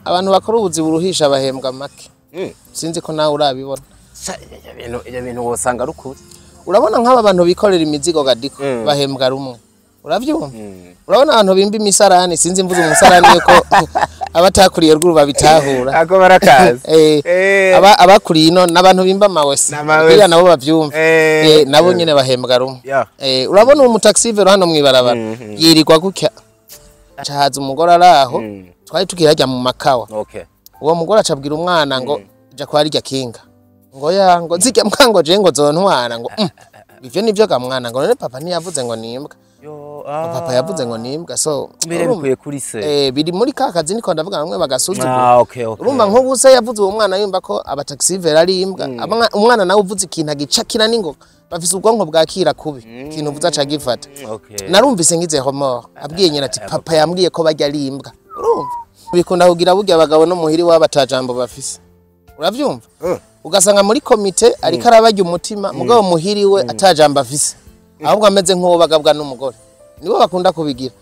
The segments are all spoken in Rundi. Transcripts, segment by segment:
Abantu bakora ubuzi buruhisha bahembwa make. Sinzi ko nawe urabibona. Ibyo bintu wosanga ari ukuri. Urabona nk'aba bantu bikorera imizigo gadiko bahembwa rumwe. Uravyumva? Urabona abantu bimba imisarani, sinzi mvuze umusarani yuko abatakuriye ruguru babitahura. Ako barakazi. Abakuriye ino n'abantu bimba amawese. Kugira nabo bavyumva. Nabo nyene bahembwa rumwe. Urabona uwo mutaxivero hano mwibarabara yirirwa gutya. Acahaza umugore araho twari tukihajya mu makawa. Uwo mugore acabwira umwana ngo ja kwa rirya kinga. Ngo ya ngo zirya mwango je ngo zontwara ngo ivyo nivyo ga mwana ngo none papa ntiyavuze ngo nimbwa. Papa yavuze ngo nimbwa, so mbere bikuye kuri se. Biri muri ka kazi niko ndavuga bamwe bagasuzugura. Urumva nk'ubu se yavuze uwo mwana yumva ko abataxivera ari imbwa. Umwana nawe uvuze ikintu agicakira n'ingoga. Bafise ubwonko bwakira kubi. Ikintu uvuze aca gifata. Narumvise ngize homor abwiye nyina ati papa yambwiye ko bajya ari imbwa. Urumva? Bikunda kugira burya abagabo no muhiri w'abatajambo bafise. Uravyumva? Ugasanga muri komite ariko arabajya umutima mugabo muhiri we atajambo afise. Ahubwo ameze nk'uwo bagabwa n'umugore. Nibo bakunda kubigira.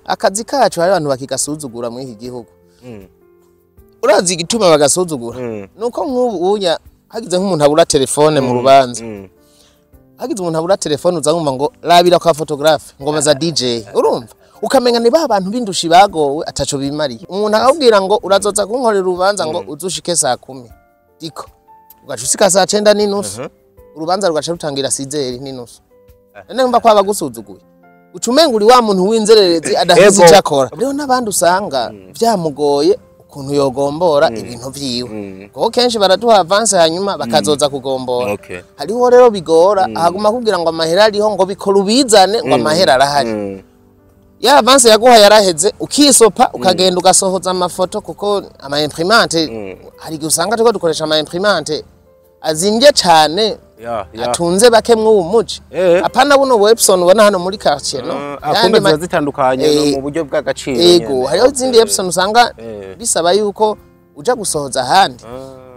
Akazi kacu hari abantu bakigasuzugura muri iki gihugu. Urazi igituma bagasuzugura? Nuko nk'ubu unya hagize nk'umuntu abura telefone mu rubanza. Hagize umuntu abura telefone uzamumva ngo rabira kwa photographe ngo baza DJ. Urumva? Ukamenya ni ba bantu bindushi bagowe ataco bimariye. Umuntu akabwira ngo urazoza kunkorera urubanza ngo uzushike saa 10. Diko. Ugaca usika saa 9:30. Urubanza rugaca rutangira 6:30. None mba kwa bagusuzuguye. Ucumenga uri wa muntu w'inzererezi adafise icyo akora. Rero n'abandi usanga vyamugoye ukuntu yogombora ibintu vyiwe. Kuko kenshi baraduha avance hanyuma bakazoza kugombora. Hariho rero bigora ahaguma kugira ngo amahera ariho ngo bikora ubizane ngo amahera arahari. Ya avance yaguha yaraheze ukisopa ukagenda ugasohoza amafoto kuko ama imprimante hari igihe usanga turiko dukoresha ama imprimante azimbye cane. Atunze bake mw'uwo muci. Apana buno Epson ubona hano muri quartier no. Akumbe ziba zitandukanye mu buryo bw'agaciro. Yego, hariho izindi Epson usanga bisaba yuko uja gusohoza ahandi.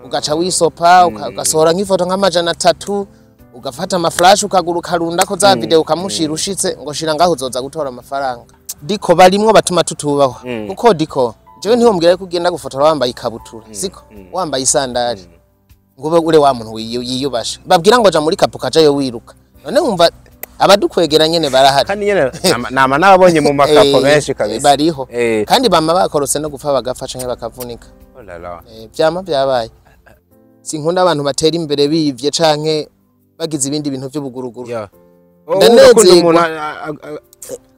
Ugaca wisopa ugasohora nk'ifoto nk'amajana 3 ugafata ama flash ukaguruka runda ko za video ukamushira ushitse ngo shira ngaho uzoza gutora amafaranga. Diko barimwo batuma tutubaho. Kuko diko jewe ntiwombwira ko ugenda gufotora wambaye ikabutura, siko? Wambaye isandari. Ngo ure wa muntu yiyubasha. Babwira ngo ja muri kapuka jayo wiruka. None wumva abadukwegera nyene barahari. Kandi nyene nama nabonye mu makapo benshi kabisa. Bariho. Kandi bama bakorose no gupfa bagafa canke bakavunika. Oh la la. Vyama byabaye. Sinkunda abantu batera imbere bivye canke bagize ibindi bintu by'ubuguruguru. Ndanezerwa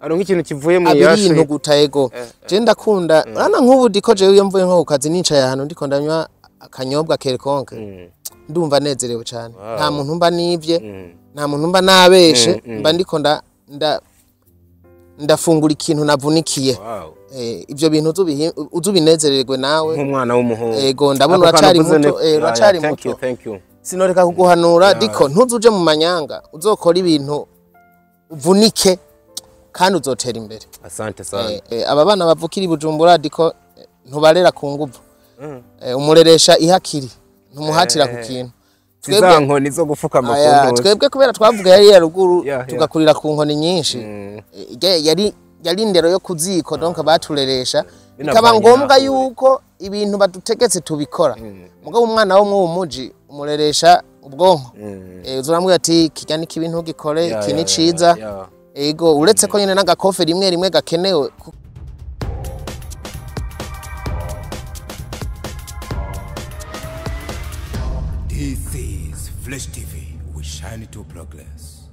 aronka ikintu kivuye mu yashu. Abintu guta ego. Je ndakunda urana nk'ubu diko je iyo mvuye nko kukazi nicaye ahantu ndiko ndanywa akanyobwa kelkonke. Ndumva nezerewe cyane. Nta muntu mba nivye, nta muntu mba nabeshe, mba ndiko ndafungura ikintu navunikiye. Ivyo bintu uzubinezererwe nawe nk'umwana w'umuhungu. Ego ndabona uracari muto, uracari muto. Sinoreka kuguhanura diko ntuzuje mu manyanga, uzokora ibintu uvunike kandi uzotera imbere. Asante sana. Aba bana bavukira i Bujumbura diko ntubarera ku nguvu. Umureresha ihakiri ntumuhatira ku kintu. Twebwe nkoni zo gufukama ku ntoki. Twebwe kubera twavuga yari ya ruguru tugakurira ku nkoni nyinshi. Yari indero yo kuziko donc batureresha bikaba ngombwa yuko ibintu badutegetse tubikora. Mugabo umwana wo mu muji umureresha ubwonko. Uzoramubwira ati kijya ni kibi ntugikore, iki ni ciza. Ego uretse ko nyene n'agakofe rimwe rimwe gakenewe. This is Flash TV. We shine to progress.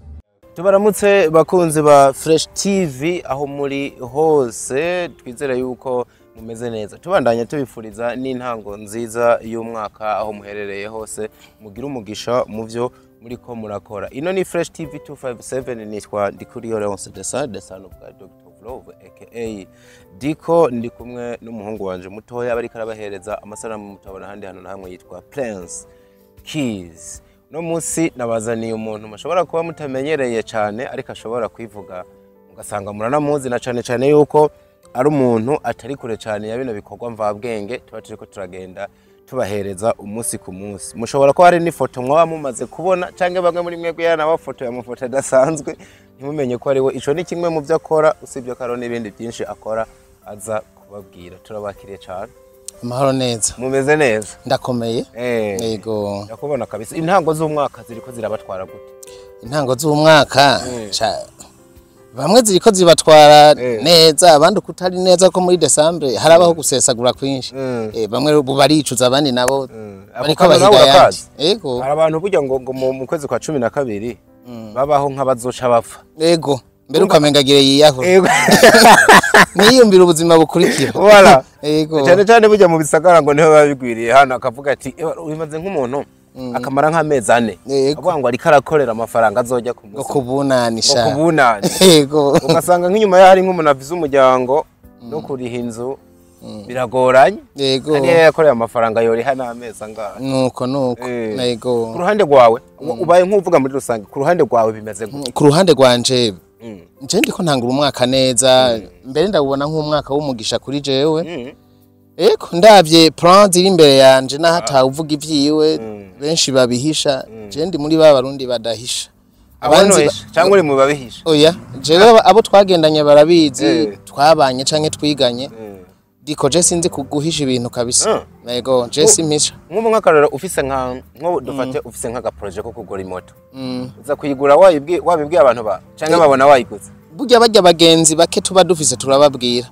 Tubaramutse bakunzi ba Fresh TV aho muri hose, twizera yuko mumeze neza. Tubandanya tubifuriza n'intango nziza y'umwaka aho muherereye hose, mugira umugisha mu byo muriko murakora. Ino ni Fresh TV 257, nitwa Ndikuriyo Leonce the son of God, Dr. Love aka Diko. Ndi kumwe n'umuhungu wanje mutoya bariko arabahereza amasanamu mutabona handi hano na hamwe, yitwa Prince Keys. No munsi nabazaniye umuntu mushobora kuba mutamenyereye cyane ariko ashobora kwivuga ugasanga muranamuzi, na cyane cyane yuko ari umuntu atari kure cyane ya bino bikorwa mvabwenge tuba turiko turagenda tubahereza umunsi ku munsi. Mushobora ko hari n'ifoto mwaba mumaze kubona canke bamwe muri mwebwe yanabafoto ya mafoto adasanzwe ntimumenye ko ari we. Ico ni kimwe mu byo akora, usibye ko ari n'ibindi byinshi akora aza kubabwira. Turabakiriye cyane. Amahoro neza. Mumeze neza? Ndakomeye. Yego. Ndakubona kabisa. Intango z'umwaka ziriko zirabatwara gute? Intango z'umwaka bamwe ziriko zibatwara neza, abandi kutari neza, ko muri December harabaho gusesagura kwinshi. Bamwe baricuza, abandi nabo bariko bahiga ayandi. Yego. Hari abantu burya ngo mu kwezi kwa 12 babaho nk'abazoca bapfa. Yego. Mbere ukamengagire yiyahura. Yego. Niyumvira ubuzima bukurikira. Voilà. Yego. Cyane cyane burya mu bisagara ngo niho babigwiriye hano, akavuga ati ubimaze nk'umuntu akamara nk'amezi 4 avuga ngo ariko arakorera amafaranga azojya ku munsi kubunanisha. Kubunani. Yego. Ugasanga nk'inyuma ya hari nk'umuntu avize umuryango no kuriha inzu biragoranye. Yego. Kandi yakoreye amafaranga yoriha n'amezi angahe. Nuko. Yego. Ku ruhande rwawe ubaye nk'uvuga muri rusange, ku ruhande rwawe bimeze gute? Ku ruhande rwanje nje ndiko ntangura umwaka neza, mbere ndabubona nk'umwaka w'umugisha kuri jewe. Eko ndavye plan ziri imbere yanje naho uvuga ivyiwe benshi babihisha, je ndi muri ba barundi badahisha. Abanzi cyangwa uri mu babihisha? Oya, jewe abo twagendanye barabizi, twabanye canke twiganye. Diko je sinzi kuguhisha ibintu kabisa. Yego, je simpisha. Nk'ubu nk'akarero ufise nka nko dufate ufise nka projet ko kugura imoto. Uza kuyigura wabibwiye abantu ba canke babona wayiguze? Burya bajya bagenzi bake tuba dufise turababwira.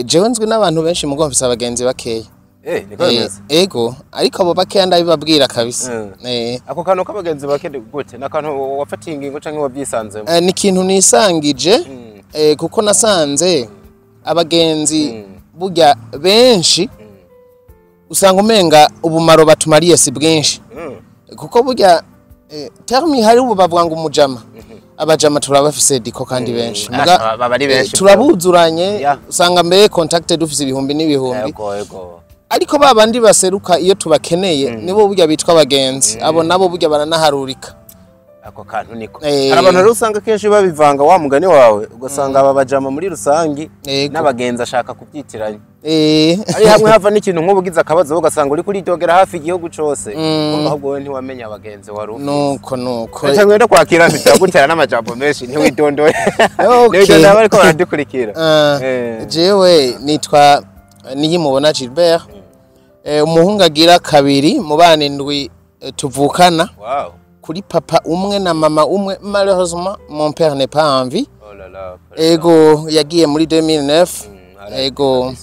Jewe nzwi n'abantu benshi mugo mfise abagenzi bakeya. Niko bimeze. Ego, ariko abo bakeya ndabibabwira kabisa. Ako kantu k'abagenzi bake gute? Nakantu wafatiye ingingo canke wabyisanzemo? Ni ikintu nisangije, kuko nasanze abagenzi burya benshi usanga umenga ubumaro batumariye si bwinshi. Kuko burya termi hari ubu bavuga ngo umujama. Abajama turabafise diko kandi benshi. Turabuzuranye, usanga mbere contact dufise ibihumbi n'ibihumbi. Ariko babandi baseruka iyo tubakeneye nibo burya bitwa abagenzi. Abo nabo burya baranaharurika. Ako kantu niko. Hari abantu rero usanga kenshi babivanga wa mugani wawe, ugasanga aba bajama muri rusangi n'abagenzi ashaka kubyitiranya. Ari hamwe hava n'ikintu nk'ubugize akabazo ugasanga uri kuri dogera hafi igihugu cose, kumva ahubwo wewe ntiwamenya abagenzi wari ufise. Nuko. Cyangwa ndo kwakira bitagutera n'amajambo menshi ntiwidondoye. Ntiwidondoye bariko baradukurikira. Jewe nitwa Niyimubona Gilbert. Umuhungu agira kabiri mu bana 7 tuvukana. Wow. Kuri papa umwe na mama umwe, malheureusement mon père n'est pas en vie. Oh là là. Ego yagiye muri 2009. Ego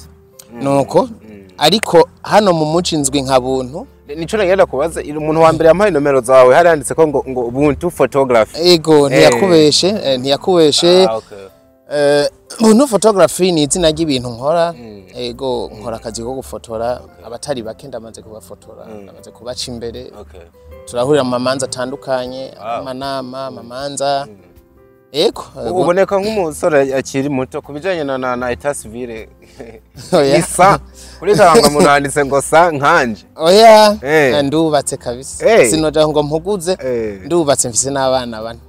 nuko ariko hano mu muci nzwi nka Buntu. Nico nagenda kubaza, umuntu wa mbere yampaye nomero zawe hari handitse ko ngo Buntu photography. Ego ntiyakubeshe. Buntu photography ni izina ry'ibintu nkora. Ego nkora akazi ko gufotora, abatari bake ndamaze kubafotora, ndamaze kubaca imbere. Turahurira mu mamanza atandukanye, amanama, amamanza. Ego uboneka nk'umusore akiri muto kubijanye na état civil. Isa kuri karanga umuntu handitse ngo sa nkanje. Oya, ndubatse kabisa. Sinoja ngo mpuguze, ndubatse mfise n'abana bane.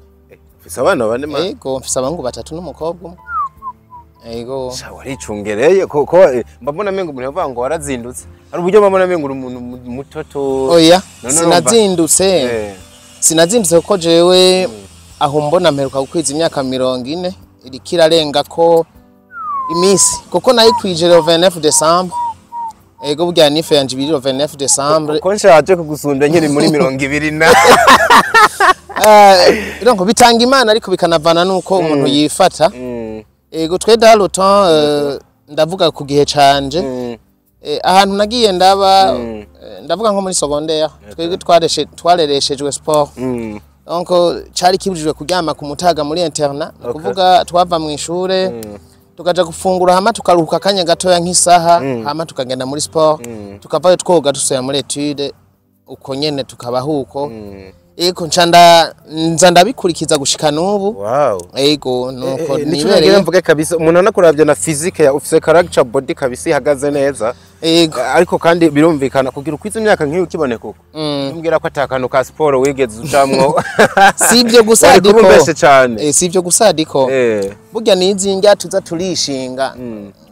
Mfise abana bane ma? Ego, mfise abahungu 3 n'umukobwa umwe. Ego. Sha waricungereye ko mbabona mengo umuntu yavuga ngo warazindutse. Hari uburyo mbabona mengo umuntu mutoto. Oya, sinazindutse. Sinazindutse kuko jewe aho mbona mperuka gukwiza imyaka 40 irikirarenga ko imisi, kuko nayikwije le 29 décembre. Ego burya nife yanje ibiri le 29 décembre. Ko nshaje kugusunda nkiri muri 20. Donc bitanga Imana ariko bikanavana nuko umuntu yifata. Ego twe dans le temps ndavuga ku gihe canje ahantu nagiye ndaba ndavuga nko muri secondaire twebwe twarereshejwe sport. Donc cari kibujijwe kuryama ku mutaga muri internat, kuvuga twava mu ishure tukaja gufungura hama tukaruhuka kanya gatoya nk'isaha, hama tukagenda muri sport, tukavayo twoga dusubira muri etude, uko nyene tukabahuko. Ego ncanda nza ndabikurikiza gushika nubu. Wow. Ego nuko nibereye mvuge kabisa umuntu anakuravye na physique ya ufise character body kabisa ihagaze neza. Ego ariko kandi birumvikana kugira ukwiza imyaka nk'iyo ukiboneka uko. Umbwira ko atakanu ka sport wigeze ujamwo. Sivyo gusa diko. Sivyo gusa diko. Burya nizinga tuza turishinga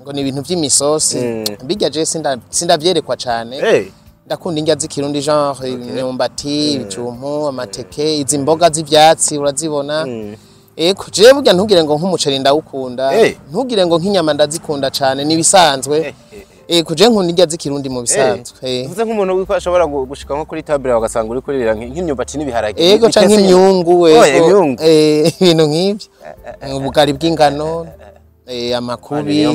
ngo ni ibintu vy'imisosi. Bijya je sindavyerekwa cane. Ndakunda indya z'ikirundi genre imyumbati, ibijumbu, amateke, izi mboga z'ivyatsi urazibona. Ego je burya ntugire ngo nk'umuceri ndawukunda, ntugire ngo nk'inyama ndazikunda cane nibisanzwe. Kuje nkunda indya z'ikirundi mu bisanzwe. Uvuze nk'umuntu wiko ashobora gushika nko kuri table ugasanga uri kurira nk'imyumbati n'ibiharage. Ego, canke imyungu. Oh, imyungu. Ibintu nk'ivyo, ubugari bw'ingano, amakubi.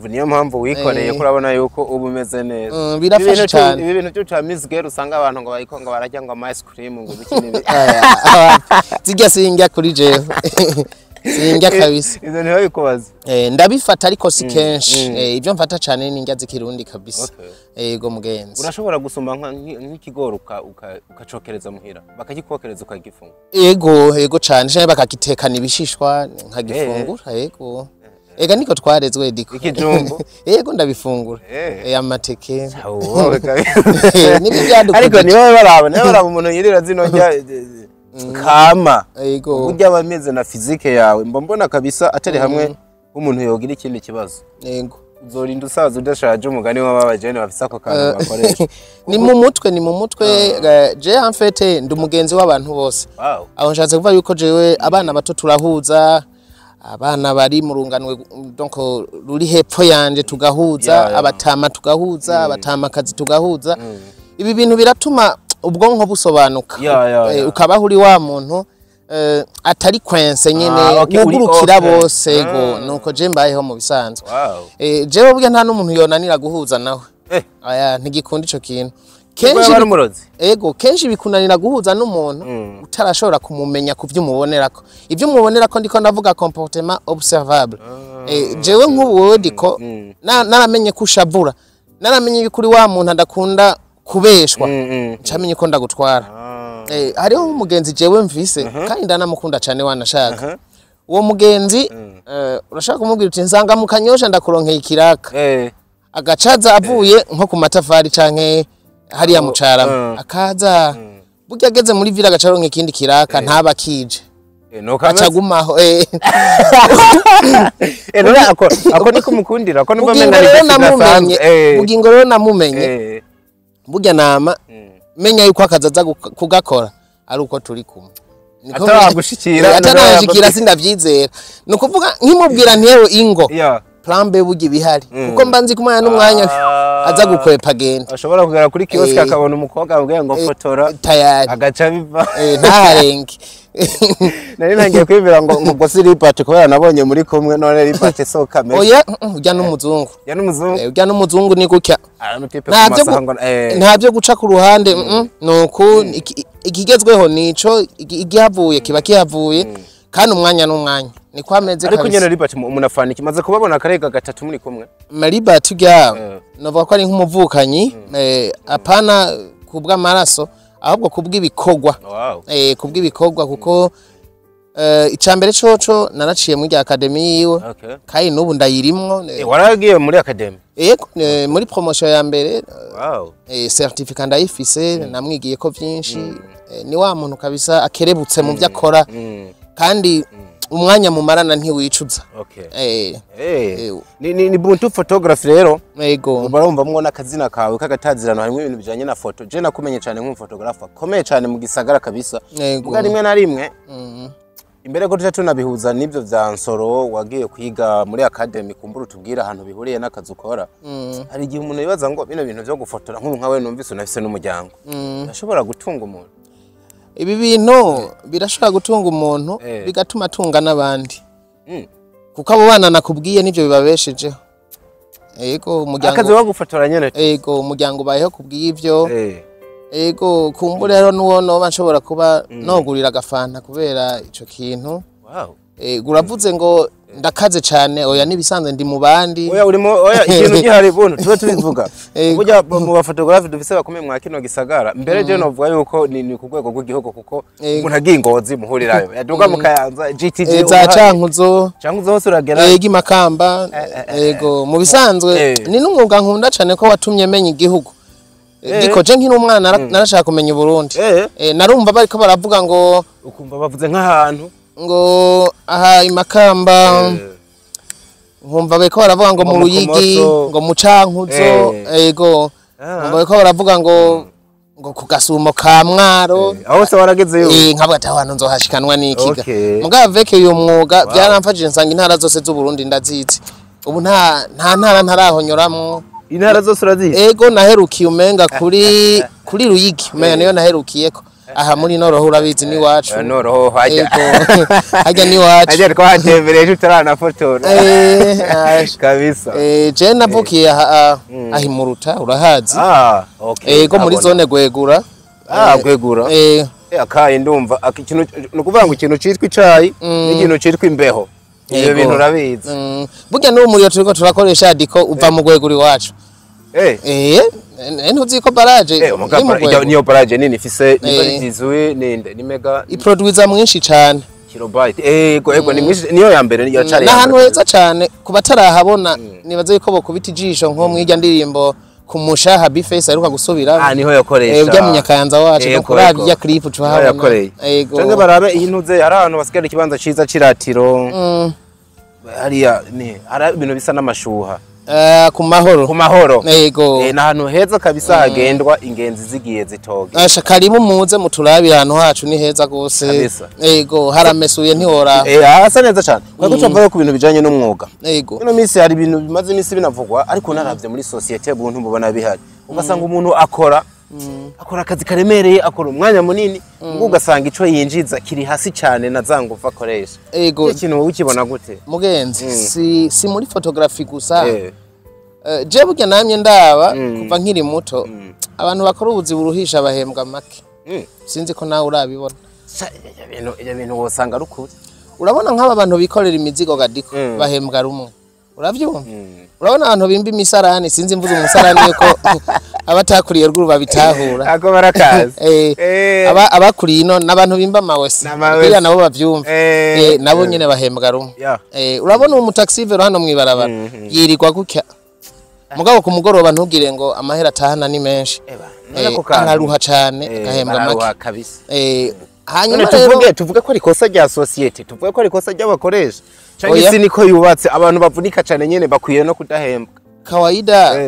Niyo mpamvu wikoreye ko urabona yuko uba umeze neza. Birafasha Ibi bintu cane. Ibi bintu by'uca Miss Girl, usanga abantu ngo bariko ngo bararya ngo ama ice cream, ngo ibiki n'ibi. Aya, zirya sinjya kuri jewe, sinjya kabisa. Ivyo ntibabikubaza. Ndabifata ariko si kenshi. Ibyo mfata cane ni indya z'ikirundi kabisa. Okay. Ego mugenzi. Urashobora gusoma nk'ikigori ukacokereza muhira, bakagikokereza ukagifunga? Ego cane, canke bakagitekana ibishishwa nkagifungura. Ego, ega niko twarezwe diko. Ikijumbu? Ego, ndabifungura. Amateke. Wowe kabisa. Nibyo byadukujije. Ariko niba baraba umuntu yirira zino ndya kama burya aba ameze na physique yawe, mba mbona kabisa atari hamwe nk'umuntu yogira ikindi kibazo. Uzorinda usaza udashaje, umugani w'ababajene bafise ako kantu bakoresha. Ni mu mutwe. Je en fait ndi umugenzi w'abantu bose. Aho nshatse kuvuga yuko jewe abana bato turahuza, abana bari mu runganwe donc ruri hepfo yanje tugahuza, abatama tugahuza, abatamakazi tugahuza. Ibi bintu biratuma ubwonko busobanuka. Ukabaho uri wa muntu atari coincé nyene, Ah, okay, wugurukira bose. Ego, nuko je mbayeho mu bisanzwe. Jewe burya nta n'umuntu yonanira guhuza nawe. Aya, ntigikunda ico kintu. Kenshi Kenshi bari umurozi. Ego, kenshi bikunanira guhuza n'umuntu utarashobora kumumenya ku byo umubonerako. Ibyo umubonerako, ndiko ndavuga comportement observable. Jewe nk'ubu wowe diko naramenye ko ushavura, naramenye yuko uri wa muntu adakunda kubeshwa, ncamenye ko ndagutwara. Hariho umugenzi jewe mvise kandi ndanamukunda cane, wanashaka uwo mugenzi, urashaka kumubwira uti nsanga mu Kanyosha ndakuronkeye ikiraka, agacaza avuye nko ku matafari canke hariya mu Carama, akaza burya ageze muri ville agaca aronka ikindi kiraka, ntaba akije. Nuko ameze. Acagumaho. None ako niko umukundira ko numva Bugingo menga ni rero igifu namumenye kidasanzwe. Bugingo rero namumenye, burya nama menya yuko akazi aza kugakora ari uko turi kumwe. Ataragushikira, Ataranshikira, none sindavyizera. Ni ukuvuga nkimubwira ntewe ingo, plan B burya ibihari, kuko mba nzi kumwanya n'umwanya aza gukwepa agenda. Ashobora kugera kuri kiosk akabona umukobwa amubwiye ngo fotora, Tayari. agaca biva. Ntaharenge. Nari ntangiye kwibwira ngo ubwo si Libert, kubera nabonye muri kumwe, none Libert so kameze. Oya, urya n'umuzungu. Ya, n'umuzungu. Urya n'umuzungu ni gutya. Aramutipe ku Nta byo masaha ngo nta byo guca ku ruhande. Nuku ikigezweho nico, igihavuye kiba kihavuye, kandi umwanya n'umwanya niko ameze. Ariko Kabisa. nyene Libert umuntu afana ikimaze kubabona akarega gatatu muri kumwe. Mariba tujya novuga ko ari nk'umuvukanyi, apana kubw'amaraso ahubwo kubw'ibikorwa. Kubw'ibikorwa, kuko icambere coco naraciye muri academy yiwe, kandi n'ubu ndayirimwo. Waragiye muri academy? Yego, muri promotion ya mbere. Certificat ndayifise, namwigiye ko vyinshi. Ni wa muntu kabisa akerebutse mu byo akora, kandi umwanya mumarana ntiwicuza. Ni Buntu Photography rero. Yego. Barumva n'akazina kawe k'agatazirano harimo ibintu bijanye na photo. Je nakumenye cyane nk'umufotographer akomeye cyane mu gisagara kabisa. Yego. Muga rimwe na rimwe imbere ko tuca tunabihuza n'ivyo vya Nsoro wagiye kwiga muri academy, kumbura utubwira ahantu bihuriye n'akazi ukora. Hari igihe umuntu yibaza ngo bino bintu vyo gufotora, nk'ubu nkawe numvise unafise n'umuryango, ashobora gutunga umuntu? Ibi bintu birashobora gutunga umuntu, bigatuma atunga n'abandi, kuko abo bana nakubwiye nivyo bibabeshejeho. Yego, umuryango. Akazi ko gufotora nyene? Yego, umuryango ubayeho kubw'ivyo. Yego, kumbura rero n'uwo noba nshobora kuba nogurira agafanta kubera ico kintu. Uravuze ngo ndakaze cane, oya, nibisanzwe, ndi mu bandi. Oya, urimo, oya, ikintu gihari buntu tube tubivuga. Yego. Burya mu bafotographe dufise bakomeye mwa kino gisagara, mbere je novuga yuko ni ku rwego rw'igihugu, kuko umuntu agiye Ngozi muhurirayo, yaduga mu Kayanza GTG, Za Cankuzo. Cankuzo hose uragera. Yego, Imakamba. Yego, mu bisanzwe ni n'umwuga nkunda cane ko watumye menya igihugu. Diko je nkiri umwana narashaka kumenya Uburundi. Narumva bariko baravuga ngo Ukumva bavuze nk'ahantu ngo aha Imakamba, nkumva bariko baravuga ngo mu Ngo mu Ruyigi, Kumoso. ngo mu Cankuzo. Yego, nkumva bariko baravuga ngo ku Gasumo ka Mwaro. Aho hose waragezeyo? Nkavuga ati aho hantu nzohashikanwa n'ikiga. Mugabo avec uyu mwuga byaramfashije, nsanga intara zose z'Uburundi ndazizi ubu, nta ntara ntarahonyoramwo. Intara zose urazizi? Ego, naherukiye umenga kuri Ruyigi, umenga niyo naherukiyeko. Aha muri Noroho urabizi n'iwacu. Noroho hajya. Ego, hajya n'iwacu. Hajya twahatembereje utaranafotora. Kabisa. Je navukiye aha Imuruta, urahazi. Ah, okay. Ego, muri zone Gwegura. Ah, Gwegura. Akayi ndumva ikintu nukuvuga ngo ikintu citwa icayi n'ikintu citwa imbeho. Ibyo bintu urabizi. Burya n'ubu muriro turiko turakoresha diko uva mu Gwegura iwacu. Ntuzi ko barrage niyo barrage nini ifise niba ninde ni mega iproduiza mwinshi cyane kilobyte. Ego ni mwinshi, niyo ya mbere ya cari. N'ahantu heza cyane kubatarahabona, nibaze yuko bokubita ijisho nko mwirya ndirimbo ku mushaha Bface aheruka gusubira. Niho yakoresha. Ujya mu Nyakayanza wacu no kuraba irya clip ucuhabona. Ego. Canke barabe iyi ntuze hari ahantu basigara ikibanza ciza ciratiro. Hariya ni hari ibintu bisa n'amashuha. Ku mahoro. Ku mahoro. Ego. N'ahantu heza kabisa hagendwa ingenzi zigiye zitoge. Asha karibu muze muturabira ahantu hacu ni heza gose. Ego, haramesuye ntihora. Hasa neza cyane. Kwako tuvayo ku bintu bijanye n'umwuga. Ego. Ino minsi hari ibintu bimaze iminsi binavugwa ariko naravye muri societe buntu mubona bihari. Ugasanga umuntu akora akazi karemereye, akora umwanya munini, ngo ugasanga ico yinjiza kiri hasi cyane na zanguva akoresha. Ego. Ikintu wowe ukibona gute? Mugenzi, si muri photography gusa. Je burya namye ndaba kuva nkiri muto abantu bakora ubuzi buruhisha bahembwa make. Sinzi ko nawe urabibona. Ibyo bintu wosanga ari ukuri. Urabona nk'aba bantu bikorera imizigo gadiko bahembwa rumwe. Uravyumva? Urabona abantu bimba imisarani, sinzi mvuze umusarani yuko abatakuriye ruguru babitahura. Ako barakazi. Abakuriye ino n'abantu bimba amawese. Kugira nabo bavyumva. Nabo nyene bahembwa rumwe. Urabona umu taxi vero hano mwibarabara yirirwa gutya. Mugabo ku mugoroba ntugire ngo amahera atahana ni menshi. Araruha cane agahembwa make. Hanyuma rero tuvuge ko ari kosa rya societe, tuvuge ko ari kosa ry'abakoresha. Canke isi niko yubatse, abantu bavunika cane nyene bakwiye no kudahembwa. Kawaida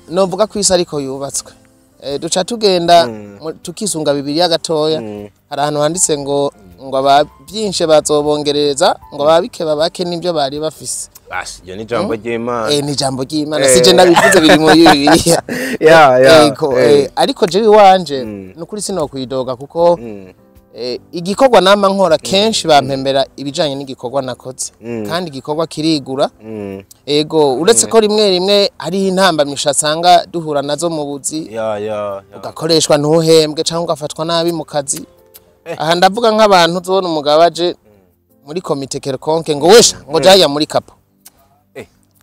novuga ko isi ariko yubatswe. Duca tugenda tukisunga Bibiliya gatoya. Hari ahantu handitse ngo abavyinshi bazobongerereza, ngo ababike babake n'ibyo bari bafise. Basi iyo ni jambo ry'Imana. Ni jambo ry'Imana. Sije ndabivuze biri muri Bibiliya. Ariko jewe wanje nukuri sinokwidoga kuko igikorwa nama nkora kenshi bampembera ibijanye n'igikorwa nakoze, kandi igikorwa kirigura. Ego, uretse ko rimwe rimwe hariho intambamyi asanga duhura nazo mu buzi, ugakoreshwa ntuhembwe cyangwa ugafatwa nabi mu kazi. Aha ndavuga nk'abantu uzobona umugabo aje muri komite quelconque ngo wesha ngo jaya muri kapo.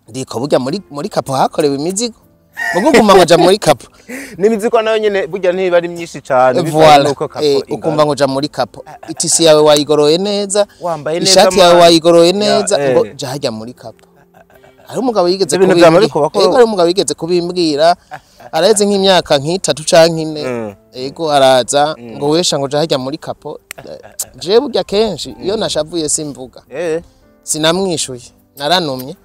Ndiko burya muri kapo hakorewe imizigo, muguguma ngo ja muri kapo. N'imizigo nayo nyene burya ntiba ari myinshi cyane bivanye nuko kapo ukumva ngo ja muri kapo, itisi yawe wayigoroye neza, wambaye neza, ishati yawe wayigoroye neza, ngo ja hajya muri kapo. Hari umugabo yigeze kubimubwira, umugabo yigeze kubimbwira araheze nk'imyaka nk'itatu canke ine. Ego, araza ngo wesha ngo ja hajya muri kapo. Je burya kenshi iyo nashavuye simvuga, sinamwishuye, naranumye.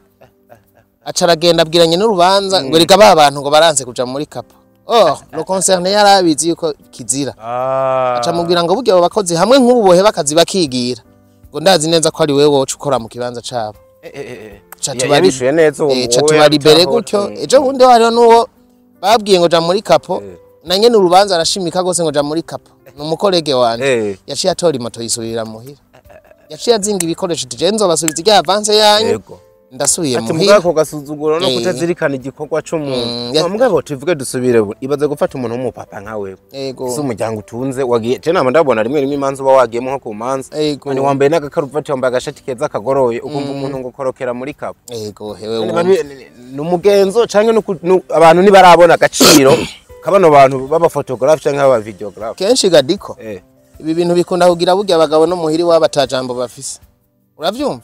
Aca aragenda abwiranye n'urubanza ngo reka ba bantu ngo baranze kuja muri kapo. Oh, le concerné yarabizi yuko kizira. Aca mubwira ngo burya abo bakozi hamwe nk'ububohe bakazi bakigira, ngo ndazi neza ko ari wewe woca ukora mu kibanza cabo. Yabishuye neza uwo. Ca tubaribere gutyo. Ejo bundi hariho n'uwo babwiye ngo ja muri kapo, na nyene urubanza arashimika gose ngo ja muri kapo. Ni umukorege wanje. Yaciye atora imoto yisubirira muhira. Yaciye azinga ibikoresho, tije nzobasubiza irya avance yanyu. Ndasubiye muhira. Ati mugako gasuzuguro no kutazirikana igikorwa c'umuntu. Mugabo tuvuge dusubire ibaze gufata umuntu w'umupapa nka wewe. Si umuryango utunze wagiye. Je nama ndabona rimwe rimwe imanza uba wagiyemo nko ku manza. Ni wambaye n'agakaruvati, wambaye agashati keza kagoroye, ukumva umuntu ngo korokera muri kapo. Ego, hewe. Ni umugenzo canke abantu ntibarabona agaciro kabano bantu baba photographe canke baba videographe. Kenshi gadiko. Ibi bintu bikunda kugira burya abagabo no muhiri waba tajambo bafise. Uravyumva?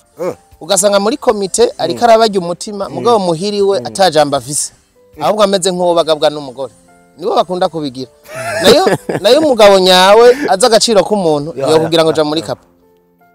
Ugasanga muri komite ariko arabajya umutima, mugabo muhiri we atajamba afise, ahubwo ameze nk'uwo bagabwa n'umugore. Nibo bakunda kubigira. Nayo umugabo nyawe aza agaciro k'umuntu yo kugira ngo ja muri kapo.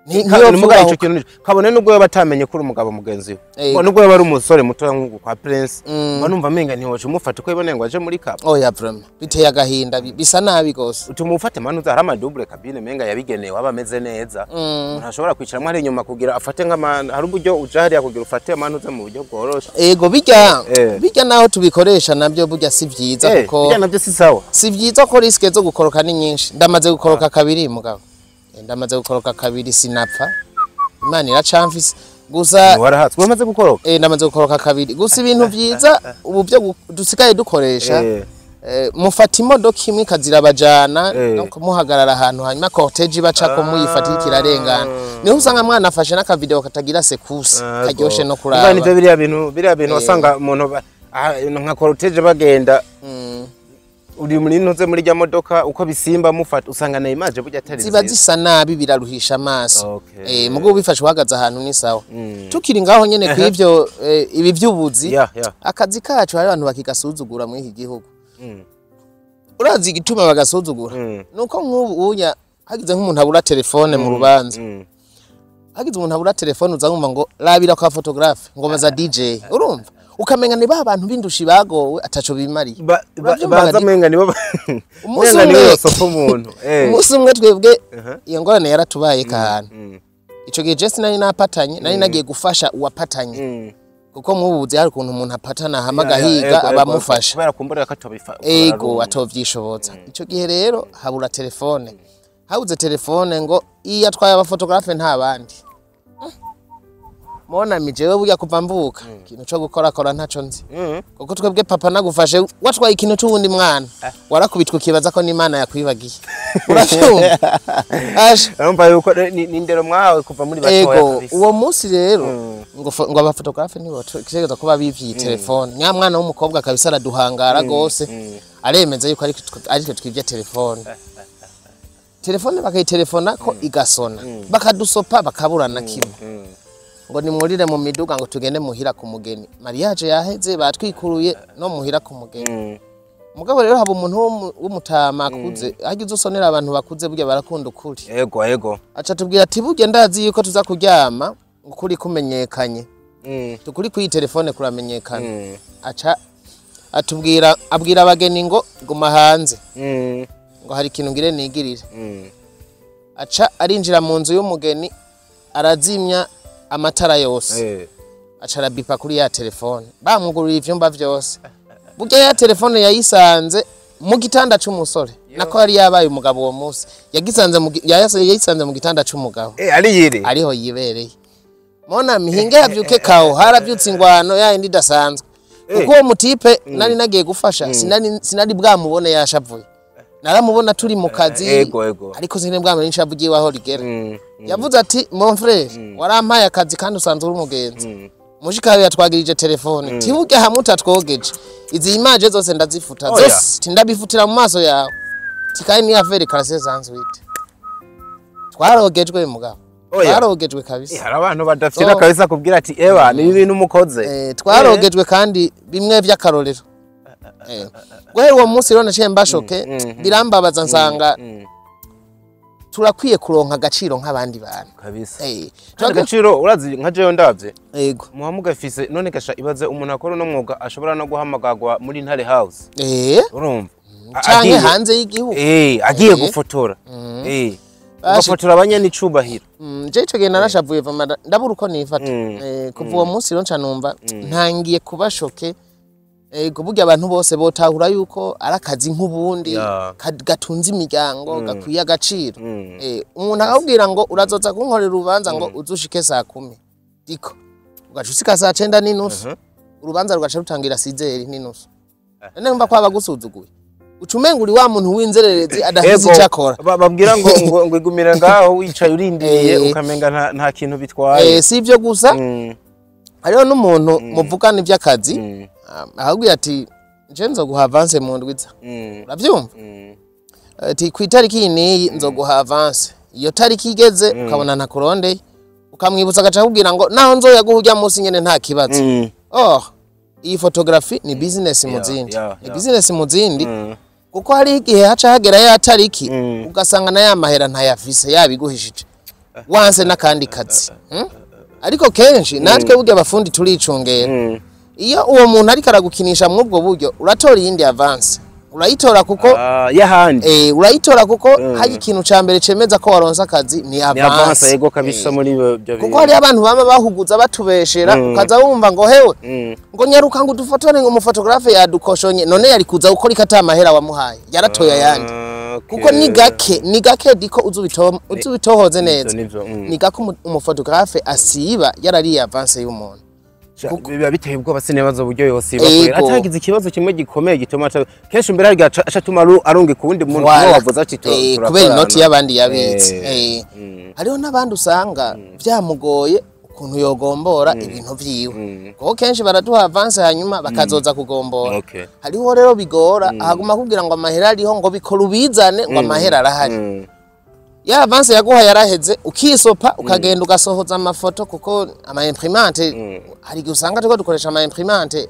Muga ico kintu kabone nubwo yoba atamenye ko uri umugabo mugenzi we, nubwo yoba ari umusore mutoya nk'uku kwa Prince, mba numva menga ntiwoca umufata uko yiboneye ngo aje muri kaba. Oya, vraiment biteye agahinda, bisa nabi gose. Utuma ufate manu hari ama double cabine menga yabigenewe aba ameze neza, umuntu ashobora kwicaramwo ari inyuma kugira afate nk'ama, hari uburyo uja hariya kugira ufate amanuze mu buryo bworoshe. Ego, bijya bijya naho tubikoresha nabyo burya si vyiza, kuko bijya navyo si sawa. Si vyiza ko risque zo gukoroka ni nyinshi. Ndamaze gukoroka kabiri, mugabo. Ndamaze gukoroka kabiri sinapfa, Imana iracamfise gusa. Warahatswe, wamaze gukoroka? Ndamaze gukoroka kabiri gusa. Ibintu vyiza ubu byo dusigaye dukoresha, mufata imodoka imwe ikazirabajana no kumuhagarara ahantu, hanyuma cortège bacako muyifatira ikirarengana, niho usanga mwana afashe n'akavideo katagira secousse, karyoshe no kuraba. Nivyo biriya bintu wasanga umuntu nka cortège bagenda, uri muri ntuze muri rya modoka uko bisimba mufata, usanga na image burya atari ziba nziza. Zisa nabi, biraruhisha amaso. Mugo ubifashe uhagaze ahantu ni sawa. Tukiri ngaho nyene kw'ivyo, ibi vy'ubuzi, akazi kacu hari abantu bakigasuzugura muri iki gihugu. Urazi igituma bagasuzugura? Nuko nk'ubu unya hagize nk'umuntu abura telefone mu rubanza, hagize umuntu abura telefone, uza wumva ngo rabira kwa photographe, ngo baza DJ, urumva ukamenga ni ba bantu b'indushi bagowe ataco bimariye. Uravyumva? Baza menga nibo Umunsi menga nibo umwe basopa umuntu. Umunsi umwe twebwe iyo ngorane yaratubaye kahana. Ico gihe je sinari napatanye, nari nagiye gufasha uwapatanye, kuko nk'ubu hari ukuntu umuntu apatana hama agahiga abamufasha. Kubera kumburira ko atobifa. Ego, atovyishoboza. Ico gihe rero habura telefone, habuze telefone ngo iyo atwaye abaphotographe nta bandi. Mona mijewe burya kuva mvuka ikintu co gukorakora ntaco nzi, kuko twebwe papa nagufashe watwaye ikintu c'uwundi mwana warakubitwa ukibaza ko n'Imana yakwibagiye, uravyumva? Asha. Urumva yuko ni indero mwahawe kuva muri batoya kabisa. Uwo munsi rero ngo abaphotographe ntibotegereza kuba bivye iyi telefone, nya mwana w'umukobwa kabisa araduhangara gose, aremeza yuko ariko twivye telefone. Telefone bakayitelefona ko igasona, bakadusopa bakabura na kimwe, ngo nimwurire mu miduga ngo tugende muhira ku mugeni, mariage yaheze, batwikuruye no muhira ku mugeni. Mugabo rero haba umuntu w'umutama akuze, hagize usonera abantu bakuze burya barakunda ukuri. Ego ego. Aca tubwira ati burya ndazi yuko tuza kuryama ukuri kumenyekanye, tukuri kuri telefone kuramenyekana. Aca atubwira, abwira abageni ngo guma hanze, ngo hari ikintu ngire nigirire. Aca arinjira mu nzu y'umugeni, arazimya amatara yose, aca arabipa kuri ya telefone, bamugurira ivyumba vyose. Burya ya telefone yayisanze mu gitanda c'umusore, nako yari yabaye umugabo uwo munsi, yagisanze mu yayisanze mu gitanda c'umugabo. Ari yiri. Ariho yibereye. Mona mihinge yavyuke kawo, haravyutse ingwano yayindi idasanzwe, kuko uwo mutipe nari nagiye gufasha sinari bwamubone yashavuye, naramubona turi mu kazi, Ego ego. ariko sinari bwamubone inshavu ryiwe aho rigera. Yavuze ati mon frère, warampaye akazi kandi usanzwe uri umugenzi, mushikawe yatwagirije telefone, tiburya hamwe utatwogeje izi image zose ndazifuta. Oya. Zose tindabifutira mu maso yawe, tikaye ni affaire classée sans suite. Twarogejwe mugabo. Oya. Twarogejwe kabisa. Hari abantu badafyina kabisa kubwira ati ewa ni ibintu mukoze. Twarogejwe kandi bimwe vy'akarorero. Guhera uwo munsi rero naciye mbashoke, birambabaza, nsanga turakwiye kuronka agaciro nk'abandi bantu. Kabisa. Kandi agaciro urazi nka jewe ndavye muba mugafise, none gasha ibaze umuntu akora uno mwuga ashobora no guhamagarwa muri Ntare House. Urumva Canke hanze y'igihugu. Agiye gufotora, ugafotora abanyanicubahiro. Je ico gihe narashavuye vama, ndabura uko nifata. Kuva uwo munsi rero nca numva ntangiye kuba choqué. Burya abantu bose botahura yuko ari akazi nk'ubundi, gatunze imiryango, gakwiye agaciro. Umuntu akakubwira ngo urazoza kunkorera urubanza, ngo uzushike saa 10 diko, ugaca usika saa 9:30, urubanza rugaca rutangira 6h30, none numva ko aba agusuzuguye, uca umenga uri wa muntu w'inzererezi adafise ico akora. Babwira ngo igumira ngaho wicaye urindiriye, ukamenga nta kintu bitwaye. Si ivyo gusa, hariho n'umuntu muvugana ivy'akazi, akakubwira ati nje nzoguha avance mu ndwiza, uravyumva? Ati ku itariki iyi n'iyi nzoguha avance. Iyo tariki igeze ukabona ntakurondeye, ukamwibutsa, agaca akubwira ngo naho nzoyaguha urya munsi nyene nta kibazo. Oh, iyi photographie ni business mu zindi, ni business mu zindi, kuko hari igihe haca hagera ya tariki ugasanga na ya mahera ntayafise yabiguhishije. Wanse n'akandi kazi. Ariko kenshi natwe burya abafundi turicungera. Iyo uwo muntu ariko aragukinisha mw'ubwo buryo, uratora iyindi avance, urayitora kuko Yahandi. Urayitora kuko hari ikintu ca mbere cemeza ko waronse akazi ni Ni avance. avance. Yego kabisa, muri ibyo Kuko hariyo abantu bama bahuguza, batubeshera, ukaza wumva ngo hewe, ngo nyaruka, ngo udufotore, ngo umuphotographe yadukoshonye. None yari kuza gukora ikata amahera wamuhaye? Yaratoye ayandi. Kuko ni gake, ni gake diko uzubitohoze neza. Nivyo. Ni gake umuphotographe asiba yarariye avance y'umuntu. Biba biteye ubwoba, sinibaza uburyo yosiba kwera atagize ikibazo kimwe gikomeye gituma kenshi mbere harya acatuma arunga ku wundi muntu. Voilà. Kuba wavuze ati Kubera turakorana. Inoti y'abandi yabitse. Eh. Hariho n'abandi usanga vyamugoye ukuntu yogombora ibintu vyiwe, kuko kenshi baraduha avance hanyuma bakazoza kugombora. Hariho rero bigora, ahaguma kubwira ngo amahera ariho, ngo bikora ubizane, ngo amahera arahari. Ya avance yaguha yaraheze, ukisopa, ukagenda ugasohoza amafoto, kuko ama imprimante, hari igihe usanga turiko dukoresha ama imprimante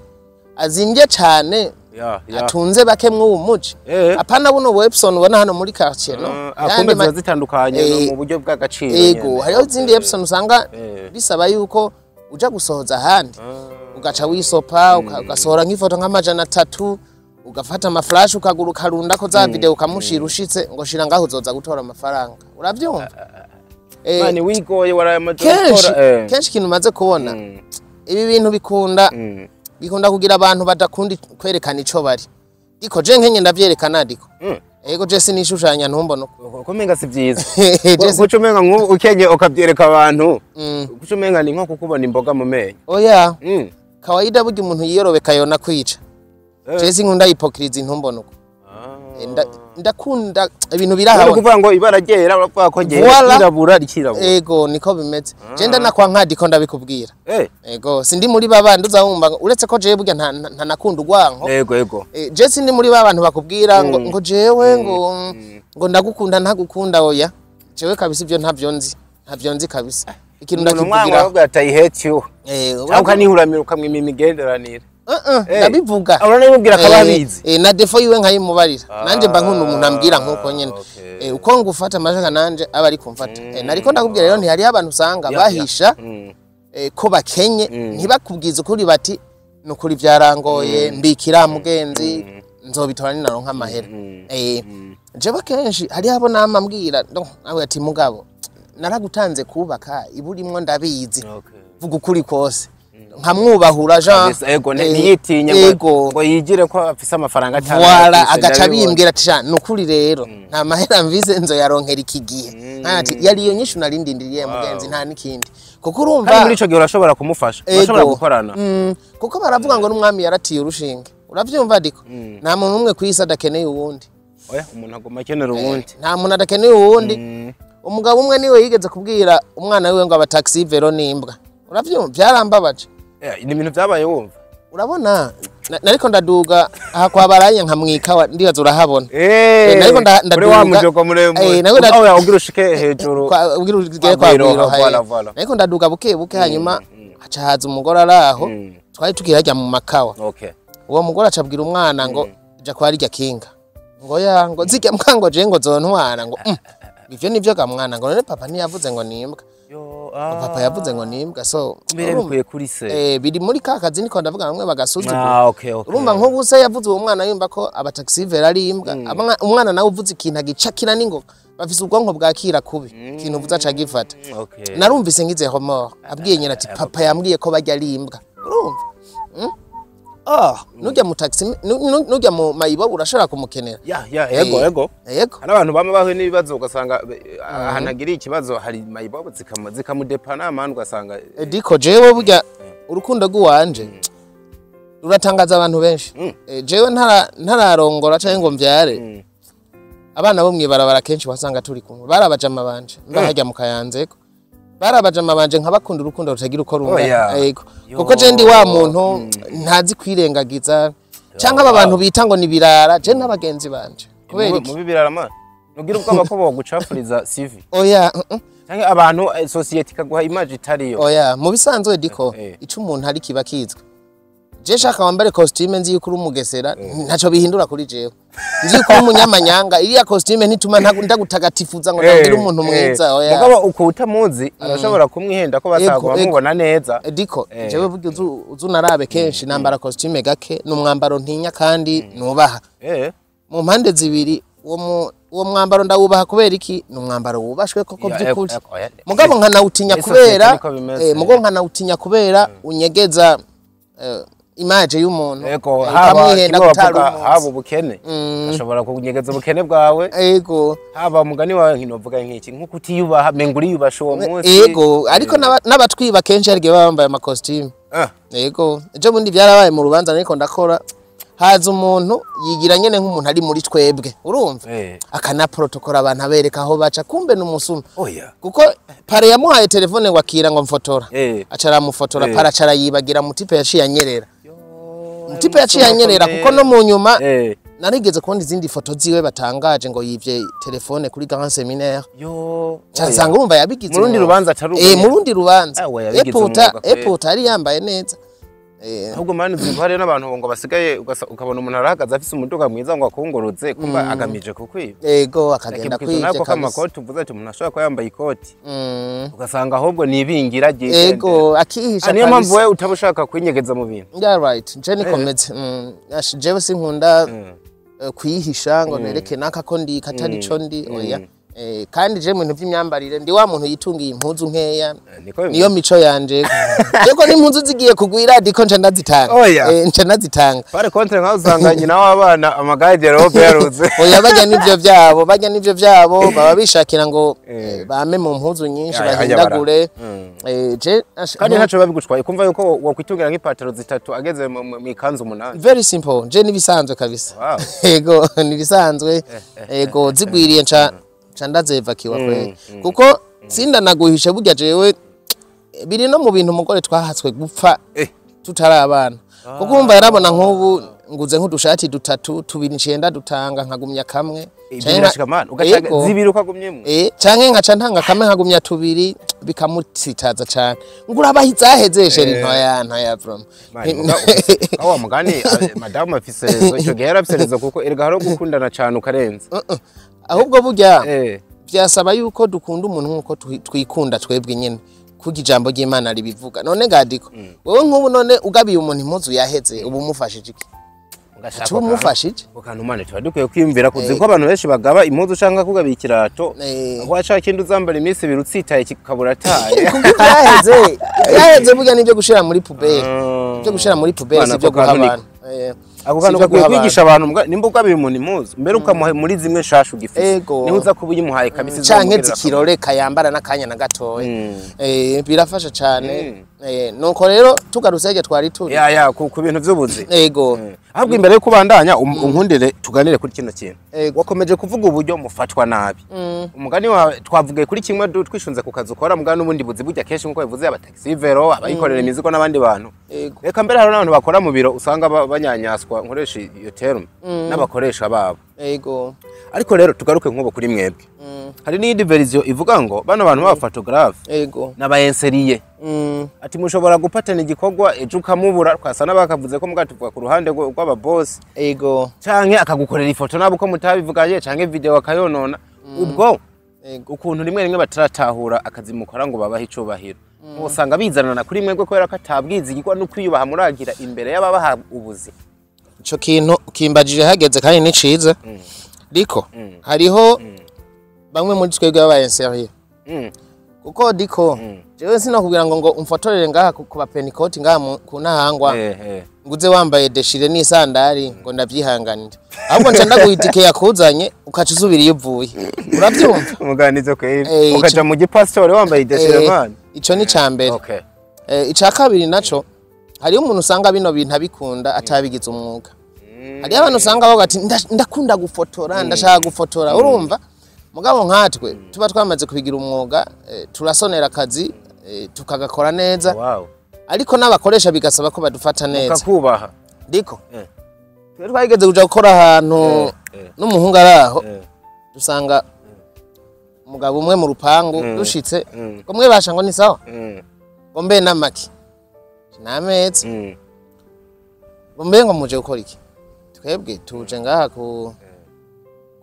azimvye cane, Ya, ya. atunze bake mw'uwu muji. Apana buno bu Epson ubona hano muri quartier, no. Ah, Yandi kumbe ziba zitandukanye no mu buryo bw'agaciro Ego. nyene. Hariho izindi Epson usanga bisaba yuko uja gusohoza ahandi, ugaca wisopa, ugasohora nk'ifoto nk'300, ugafata amaflash, ukagura, ukarundako za video, ukamushira ushitse ngo shira ngaho, uzoza gutora amafaranga. Uravyumva? Mani wigoye waraye amajoro Kenshi ukora, kenshi ikintu umaze kubona, ibi bintu bikunda bikunda kugira abantu badakunda kwerekana ico bari. Diko je nkenye ndavyerekana diko. Ego, je sinishushanya, ntumbona uko. Ko umenga si vyiza. Je Kuco umenga nk'ubu ukenye ukavyereka abantu, kuco umenga ni nko kukubona imboga mu menyo. Oya. Kawaida burya umuntu yiyorobeka yona kwica. Je sinkunda hypocrisie, ntumbona uko. Ndakunda ibintu Ni birahabona. ukuvuga ngo ibara ryera uravuga ko ryera, Voilà. ryirabura rikirabura. Ego, niko bimeze. Je ndanakwa nkadiko ndabikubwira. Ego, sindi muri babandi uzawumva uretse ko jewe burya ntanakunda urwanko. Ego ego. Je sindi muri ba bantu bakubwira ngo jewe ngo ndagukunda ntagukunda. Oya, jewe kabisa ibyo ntavyo nzi, ntavyo nzi kabisa. Ikintu Umuntu mwanga ndakivugira. aravuga ati "I hate you", cyangwa ukanihuramira ukamwima imigenderanire. Ndabivuga. Uranabimubwira akaba abizi. Na défaut yiwe nkayimubarira. Nanje mba nkunda umuntu ambwira nkuko nyene. Uko ngufata amashaka nanje aba ari kumfata. Nariko ndakubwira rero, ntihariho abantu usanga bahisha ko bakenye, ntibakubwize ukuri bati nukuri byarangoye, mbikira mugenzi, nzobitora ninaronka amahera. Jewe kenshi hariho abo nama mbwira no, nawe ati mugabo naragutanze kubaka iburimwo ndabizi, vuga ukuri kose, nkamwubahura Jean. Kabisa, ego, ntiyitinye Ego. ngo yigire ko afise amafaranga atanu. Voilà, afise, agaca ndabibona. bimbwira ati sha nukuri rero nta mahera mvise, nzoyaronkera iki gihe. Ati yari iyo nyishu narindindiriye mugenzi, nta n'ikindi, kuko urumva Kandi muri ico gihe urashobora kumufasha, urashobora Ego. gukorana. Kuko baravuga ngo n'umwami yaratiye urushinge. Uravyumva diko, nta muntu umwe ku isi adakeneye uwundi. Oya, umuntu aguma akenera uwundi. Nta muntu adakeneye uwundi. Umugabo umwe niwe yigeze kubwira umwana wiwe ngo abataxi vélo n'imbwa. Uravyumva, byarambabaje. Ni ibintu byabaye wumva. Urabona nariko ndaduga aha kwa Baraye nkamwikawa, ndibaza urahabona. Eh, nariko kuri wa ndaduga. mujogo muremure. Nariko Aho ugira ushike hejuru. Ugira ugere Kwa kwa Bwiroha, Bwiroha, voilà, voilà. Nariko ndaduga buke buke, hanyuma haca haza umugore ari aho, twari tukiri harya mu makawa. Uwo mugore acabwira umwana ngo ja kwa rirya kinga, ngo ya ngo zirya mbwa, ngo je ngo zontwara, ngo ivyo nivyo ga mwana, ngo none papa ntiyavuze ngo nimbwa? Yo, Papa yavuze ngo nimbwa, so mbere urumva, bikuye kuri se. Biri muri ka kazi niko ndavuga, bamwe bagasuzugura. Ah, okay, okay. Urumva nk'ubu se yavuze uwo mwana yumva ko abataxi vélo ari imbwa. Umwana nawe uvuze ikintu agicakira n'ingoga, bafise ubwonko bwakira kubi, ikintu uvuze aca agifata. Narumvise ngize remords abwiye nyina ati papa yambwiye ko bajya ari imbwa. Urumva? Ah, nujya mu taxi, nujya mu mayibobo, urashobora kumukenera. Ya, ego. Ego. Yego. Hari abantu bama bahuye n'ibibazo, ugasanga ahantu agiriye ikibazo hari mayibobo zikamudepana amani, ugasanga Diko jewe burya urukundo rw'uwanje ruratangaza abantu benshi. Jewe ntararongora canke ngo mvyare, abana bo mwibarabara kenshi wasanga turi kumwe, barabajama banje mba harya mu Kayanzeko, barabajama banje, nkabakunda urukundo rutagira uko rungana. Oya. Yego, kuko je ndi wa muntu ntazi kwirengagiza canke aba bantu bita ngo ni birara, je n'abagenzi banje kubera iki? Mubi birarama, nugira ubwoba ko bogucafuriza CV? Oya. Canke abantu, société ikaguha image itariyo? Oya, mu bisanzwe diko, Eh. ico umuntu ari kiba kizwi. Je shaka wambare costume, nzi yuko uri umugesera, ntaco bihindura kuri jewe. Nzi yuko uri umunyamanyanga, iriya costume ntituma ndagutagatifuza ngo ndagire umuntu mwiza, oya. Mugabo uko utamuzi arashobora kumwihenda ko bataguma mubona neza. Diko, jewe burya uzu narabe kenshi nambara costume gake, ni umwambaro ntinya kandi nubaha. Mu mpande zibiri, uwo mwambaro ndawubaha kubera iki? Ni umwambaro wubashwe koko by'ukuri. Mugabo nkanawutinya kubera mugabo nkanawutinya kubera unyegeza image y'umuntu. Ego, haba ubukene ashobora kunyegeza ubukene bwawe. Ego, haba mugani wawe nkinovuga nk'iki nkuko utiyubaha menga uriyubasha uwo munsi. Ego, ariko n'abatwiba kenshi hari igihe baba bambaye amakositimu. Ego, ejo bundi byarabaye mu rubanza ariko ndakora, haza umuntu yigira nyene nk'umuntu ari muri twebwe, urumva akana protocol abantu abereka aho baca, kumbe n'umusuma. Kuko pare yamuhaye telefone ngo akira ngo mfotora, aca aramufotora, pare aca arayibagira, mutipe yaciye anyerera. Mutipe yaciye anyerera kuko no mu nyuma narigeze kubona izindi foto ziwe batangaje ngo yivye telefone kuri Grand Seminaire. Cansanga urumva yabigize mu rundi rubanza atari mu rundi rubanza. Eputa ari yambaye neza. Ahubwo mani uzi ko hariyo n'abantu ngo basigaye ukabona umuntu arahagaze afise umuduga mwiza ngo akungurutse, kumba agamije kukwiba. Ego, akagenda kwivye kabisa. Amakoti uvuze ati umuntu ashobora kuba yambaye ikoti, ugasanga ahubwo nibingira ryigende. Ego, akihisha. Niyo mpamvu wewe utaba ushaka kwinyegeza mu bintu. Yeah, right. Je nikomeze. Jewe sinkunda kwihisha ngo nereke naka ko ndi katari ico ndi, oya. Kandi je mu bintu vy'imyambarire ndi wa muntu yitungiye impuzu nkeya, niyo mico yanje. Yego, n'impuzu zigiye kugwira diko nca ndazitanga. Nca ndazitanga. Pare contre nkaho usanga nyina w'abana amagade robe yaruze. Oya, bajya n'ivyo vyabo, bajya n'ivyo vyabo, baba bishakira ngo bame mu mpuzu nyinshi bahindagure. Je kandi ntaco babigutwaye kumva yuko wakwitungira nk'ipataro zitatu ageze mu ikanzu 8. Very simple. Je nibisanzwe kabisa. Yego, nibisanzwe. Yego, zigwiriye nca ndazevakiwa kweli. Kuko sindanaguhishe burya jewe biri no mu bintu umugore twahatswe gupfa tutari abana. Kuko umva yarabona nk'ubu nguze nk'udushati dutatu, tubiri ncenda dutanga nkagumya kamwe. Canke nkaca ntanga kamwe nkagumya tubiri, bikamutsitaza cane. Ngura zaheze sheri ntoya ntoya from. Aho mugani madamu afise rezo, ico gihe yarafise rezo kuko erega haro gukundana cane ukarenza. Ahubwo burya byasaba yuko dukunda umuntu nkuko twikunda twebwe nyene, kuko ijambo ry'Imana ribivuga. None gadiko wewe nk'ubu none ugabiye umuntu impuzu yaheze ubu umufashije iki? Ugashaka umufashije ukantu mane tuba dukwiye kwiyumvira kuzi ko abantu benshi bagaba impuzu canka kugabiye ikirato, aho aca kindi uzambara iminsi ibiri utsitaye kikabura taye. Kuko byaheze burya nibyo gushira muri poubelle. Ibyo gushira muri poubelle sibyo guha abantu. Ako kantu gakwiye kwigisha abantu, nimba ugabiye umuntu impuzu mbere ukamuha muri zimwe nshasha ugifise, niho uza kuba uyimuhaye kabisa canke zikiroreka yambara n'akanya na gatoya. Birafasha cane. Nuko rero tugarutse hirya twari turi ya ku bintu vy'ubuzi. Ego. Ahubwo imbere yo kubandanya unkundire tuganire kuri kino kintu. Wakomeje kuvuga uburyo mufatwa nabi. Umugani wawe twavugiye kuri kimwe twishunze ku kazi ukora, mugani n'ubundi buzi burya kenshi nkuko bivuze abataxi vero, abayikorera imizigo n'abandi bantu. Reka mbere hari n'abantu bakora mu biro usanga banyanyaswa, nkoresha iyo term, n'abakoresha babo. Ego. Ariko rero tugaruke nk'ubu kuri mwebwe. Hari n'iyindi version ivuga ngo bano bantu baba photographe n'abayenseriye. Ati mushobora gupatana igikorwa ejo ukamubura, twasa n'abakavuze ko mugati tuvuga ku ruhande rw'aba boss. Ego. Canke akagukorera ifoto nabo ko mutabivuganye, canke video akayonona. Ubwo ukuntu rimwe rimwe bataratahura akazi mukora ngo babahe icubahiro. Usanga bizanana kuri mwebwe kubera ko atabwizigirwa no kwiyubaha muragira imbere y'ababaha ubuzi. Ico kintu kimbajije hageze kandi ni ciza. Diko hariho bamwe muri twebwe babaye sérieux. Kuko diko jewe sinakubwira ngo umfotorere ngaha ku ba Pentecote ngaha ku Ntahangwa, nguze wambaye deshire n'isandari ngo ndavyihanganire. Ahubwo nca ndaguha yakuzanye ukaca usubira iyo uvuye. Uravyumva? Umuganizo kweri. Ukaja mu gipasitore wambaye deshire man. Ico ni cambere. Okay. Ica kabiri naco hariyo umuntu usanga bino bintu abikunda atabigize umwuga. Hariyo abantu usanga bavuga ati ndakunda gufotora, ndashaka gufotora, urumva? Mugabo nkatwe tuba twamaze kubigira umwuga, turasonera akazi tukagakora neza. Wow. Ariko n'abakoresha bigasaba ko badufata neza. Ukakubaha. Ndiko. Twe twageze kuja gukora ahantu n'umuhungu araho, dusanga umugabo umwe mu rupangu dushitse, ngo mwe basha ngo ni sawa. Ngo mbe namaki. Nametse. Ngo mbe ngo muje gukora iki? Twebwe tuje ngaha ku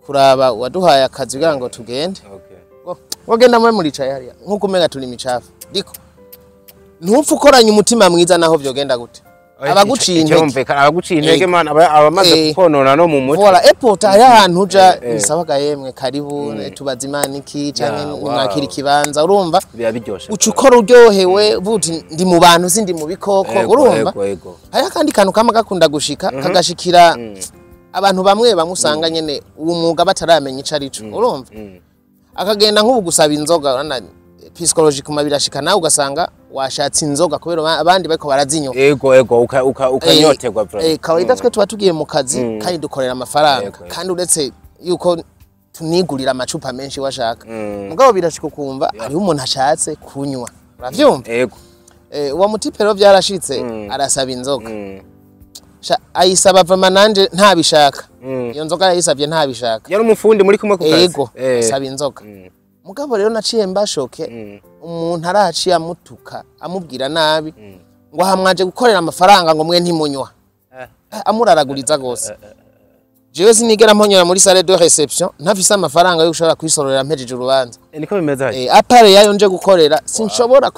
kuraba waduhaye akazi kugira ngo tugende. Okay. Ngo genda mwe muricaye hariya nkuko umenga turi micafu. Diko ntupfe ukoranye umutima mwiza naho vyogenda gute, abaguciye intege. Icyumvikana, abaguciye intege man, abamaze kukonona no mu mutwe. Voilà, et pourtant hariho ahantu uja bisabaga yemwe karibu, tubaza Imana iki canke mwakira ikibanza, urumva Biba biryoshe. Uca ukora uryohewe, uvuga uti ndi mu bantu, sindi mu bikoko. Urumva Ego. hariho akandi kantu kama gakunda gushika, kagashikira abantu bamwe bamwe, usanga nyene uwo mwuga bataramenya ico arico, urumva akagenda nk'ubu gusaba inzoga, urabona psychologiquement birashika nawe ugasanga washatse inzoga kubera abandi bariko barazinywa. Ego, ukanyoterwa bro. Kawaida twe tuba tugiye mu kazi kandi dukorera amafaranga, Ego. kandi uretse yuko tunigurira amacupa menshi washaka, mugabo birashika ukumva hariho umuntu ashatse kunywa, uravyumva? Ego. Uwo mutipe rero byarashitse arasaba inzoga. Sha, ayisaba vraiment nanje ntabishaka. Iyo nzoga yayisabye ntabishaka. Yari umufundi muri kumwe ku kazi? Ego. Asaba inzoga, mugabo rero naciye mbashoke, umuntu araciye amutuka, amubwira nabi ngo aha mwaje gukorera amafaranga, ngo mwe ntimunywa. Amuraraguriza gose. Jewe sinigera mponyora muri salle de réception ntafise amafaranga yo gushobora kwisororera mpejeje urubanza. Niko bimeze hari. À part yayo nje gukorera, sinshobora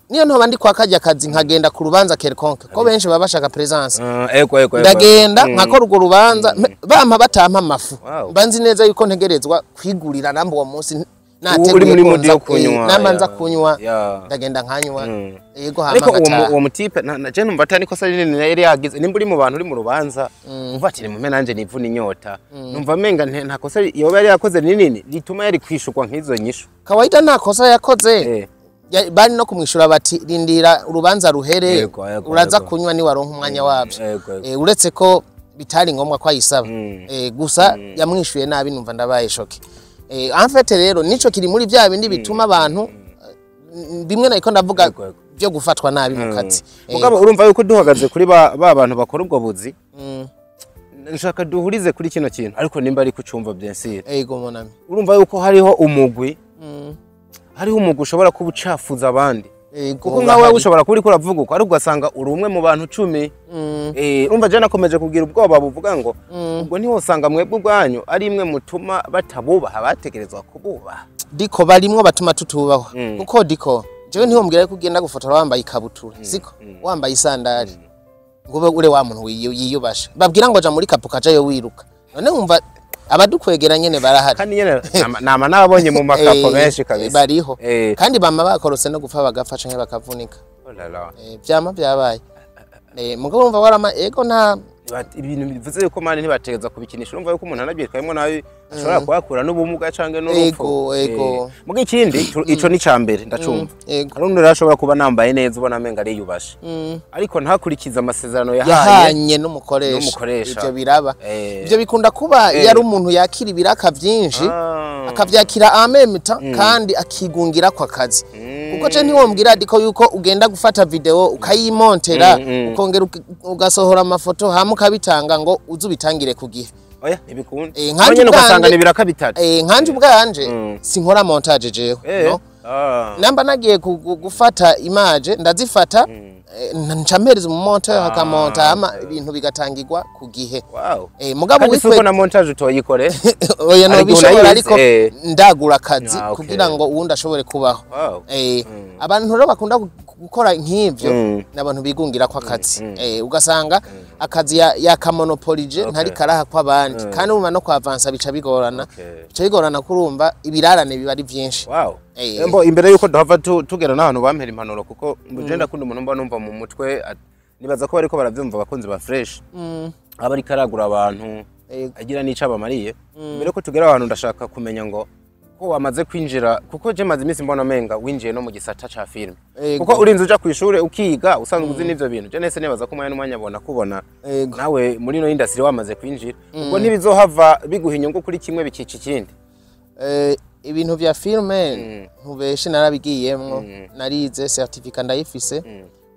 niyo ntoba ndi kwa kajya kazi nkagenda ku rubanza quelconque, ko benshi baba bashaka présence. Ego. Ndagenda nkakora urwo rubanza, bampa batampa amafu, mba nzi neza yuko ntegerezwa kwigurira namba uwo munsi nateguye Uri muri ko mood nza- yo kunywa, namba nza ya. kunywa, ndagenda nkanywa, yego, hama Ariko uwo ngataha. Uwo mutipe je numva atari kosa rinini yari yagize. Nimba uri mu bantu, uri mu rubanza, uva ati nimume nanje nivuna inyota, numva menga nta kosa yoba yari yakoze rinini rituma yari kwishurwa nk'izo nyishu. Kawaida nta kosa yakoze. Bari no kumwishura bati rindira urubanza ruhere, Yego, uraza kunywa ni waronka umwanya wabyo. Yego. Uretse ko bitari ngombwa ko ayisaba. Gusa yamwishuye nabi, numva ndabaye choqué. En fait rero nico kiri muri bya bindi bituma abantu bimwe nariko ndavuga Yego. byo gufatwa nabi mu kazi. Mugabo urumva yuko duhagaze kuri ba bantu bakora ubwo buzi, nshaka duhurize kuri kino kintu, ariko nimba ari kucumva bien sûr. Ego mon ami. Urumva yuko hariho umugwi ushobora kuba ucafuza abandi, kuko nkawe ushobora kuba uriko uravuga uko, ariko ugasanga uri umwe mu bantu 10. Urumva je nakomeje kugira ubwoba buvuga ngo ubwo ntiwosanga mwebwe ubwanyu ari imwe mutuma batabubaha bategerezwa kububaha. Diko barimwo batuma tutubahwa, kuko diko jewe ntiwombwira yuko ugenda gufotora wambaye ikabutura, siko wambaye isandari, ngo ube ure wa muntu yiyubashe, babwira ngo ja muri kapu kajayo wiruka. None wumva abadukwegera nyene barahari. Kandi nyene nama nabonye mu makapo menshi kabisa. Bariho. Kandi bama bakorotse no gupfa bagapfa canke bakavunika. Oh la la. Vyama vyabaye. Mugabo urumva warama ego nta Ibintu bivuze yuko mani ntibategereza kubikinisha. Urumva yuko umuntu anabyitwayemo nabi ashobora kuhakura n'ubumuga canke n'urupfu. Ego. Muga ikindi ico ni cambere ndacumva. Ego. Hari undi rero ashobora kuba nambaye neza, ubona amenga ariyubashe, ariko ntakurikize amasezerano yahaye yahanye n'umukoresha. N'umukoresha. Ivyo biraba. Ivyo bikunda kuba iyo ari umuntu yakira ibiraka vyinshi, akavyakira amemita kandi akigungira kwa kazi, kuko je ntiwombwira diko yuko ugenda gufata video ukayimontera, ukongera ugasohora amafoto, hama ukabitanga ngo uze ubitangire ku gihe. Oya, ntibikunda. Nkanje nyene ugasanga ubwanje- ni ibiraka bitatu. Nkanje ubwanje sinkora montage jewe, no namba nagiye gufata image ndazifata, nca mpereza umumonteur akamonta, hama ibintu bigatangirwa ku gihe. Mugabo Kandi si wikwe uko na montage utoyikore. Oya, Hari igihe nobishobora, unayizi, ariko ndagura akazi kugira ngo uwundi ashobore kubaho. Abantu rero bakunda gukora nk'ivyo ni abantu bigungira ko akazi. Ugasanga akazi yakamonopolije, ntari karaha kw'abandi, kandi urumva no kwavansa bica bigorana. Bica bigorana kurumva ibirarane biba ari vyinshi. Mbo imbere yuko duhava tugera n'ahantu bampera impanuro, kuko je ndakunda umuntu mba numva mu mutwe nibaza ko bariko baravyumva abakunzi ba Fresh, aba ariko aragura abantu, agira n'ico abamariye. Mbere yuko tugera ahantu, ndashaka kumenya ngo ko wamaze kwinjira, kuko je maze iminsi mbona menga winjiye no mu gisata ca filime, kuko urinze uja kw'ishure ukiga usanzwe uzi n'ivyo bintu. Je nese nibaza ko umwanya n'umwanya abona kubona nawe muri ino industry wamaze kwinjira, ubwo ntibizohava biguha inyungu kuri kimwe bikica ikindi? Ibintu vya filme, ntubeshe, narabigiyemwo, narize, certificat ndayifise,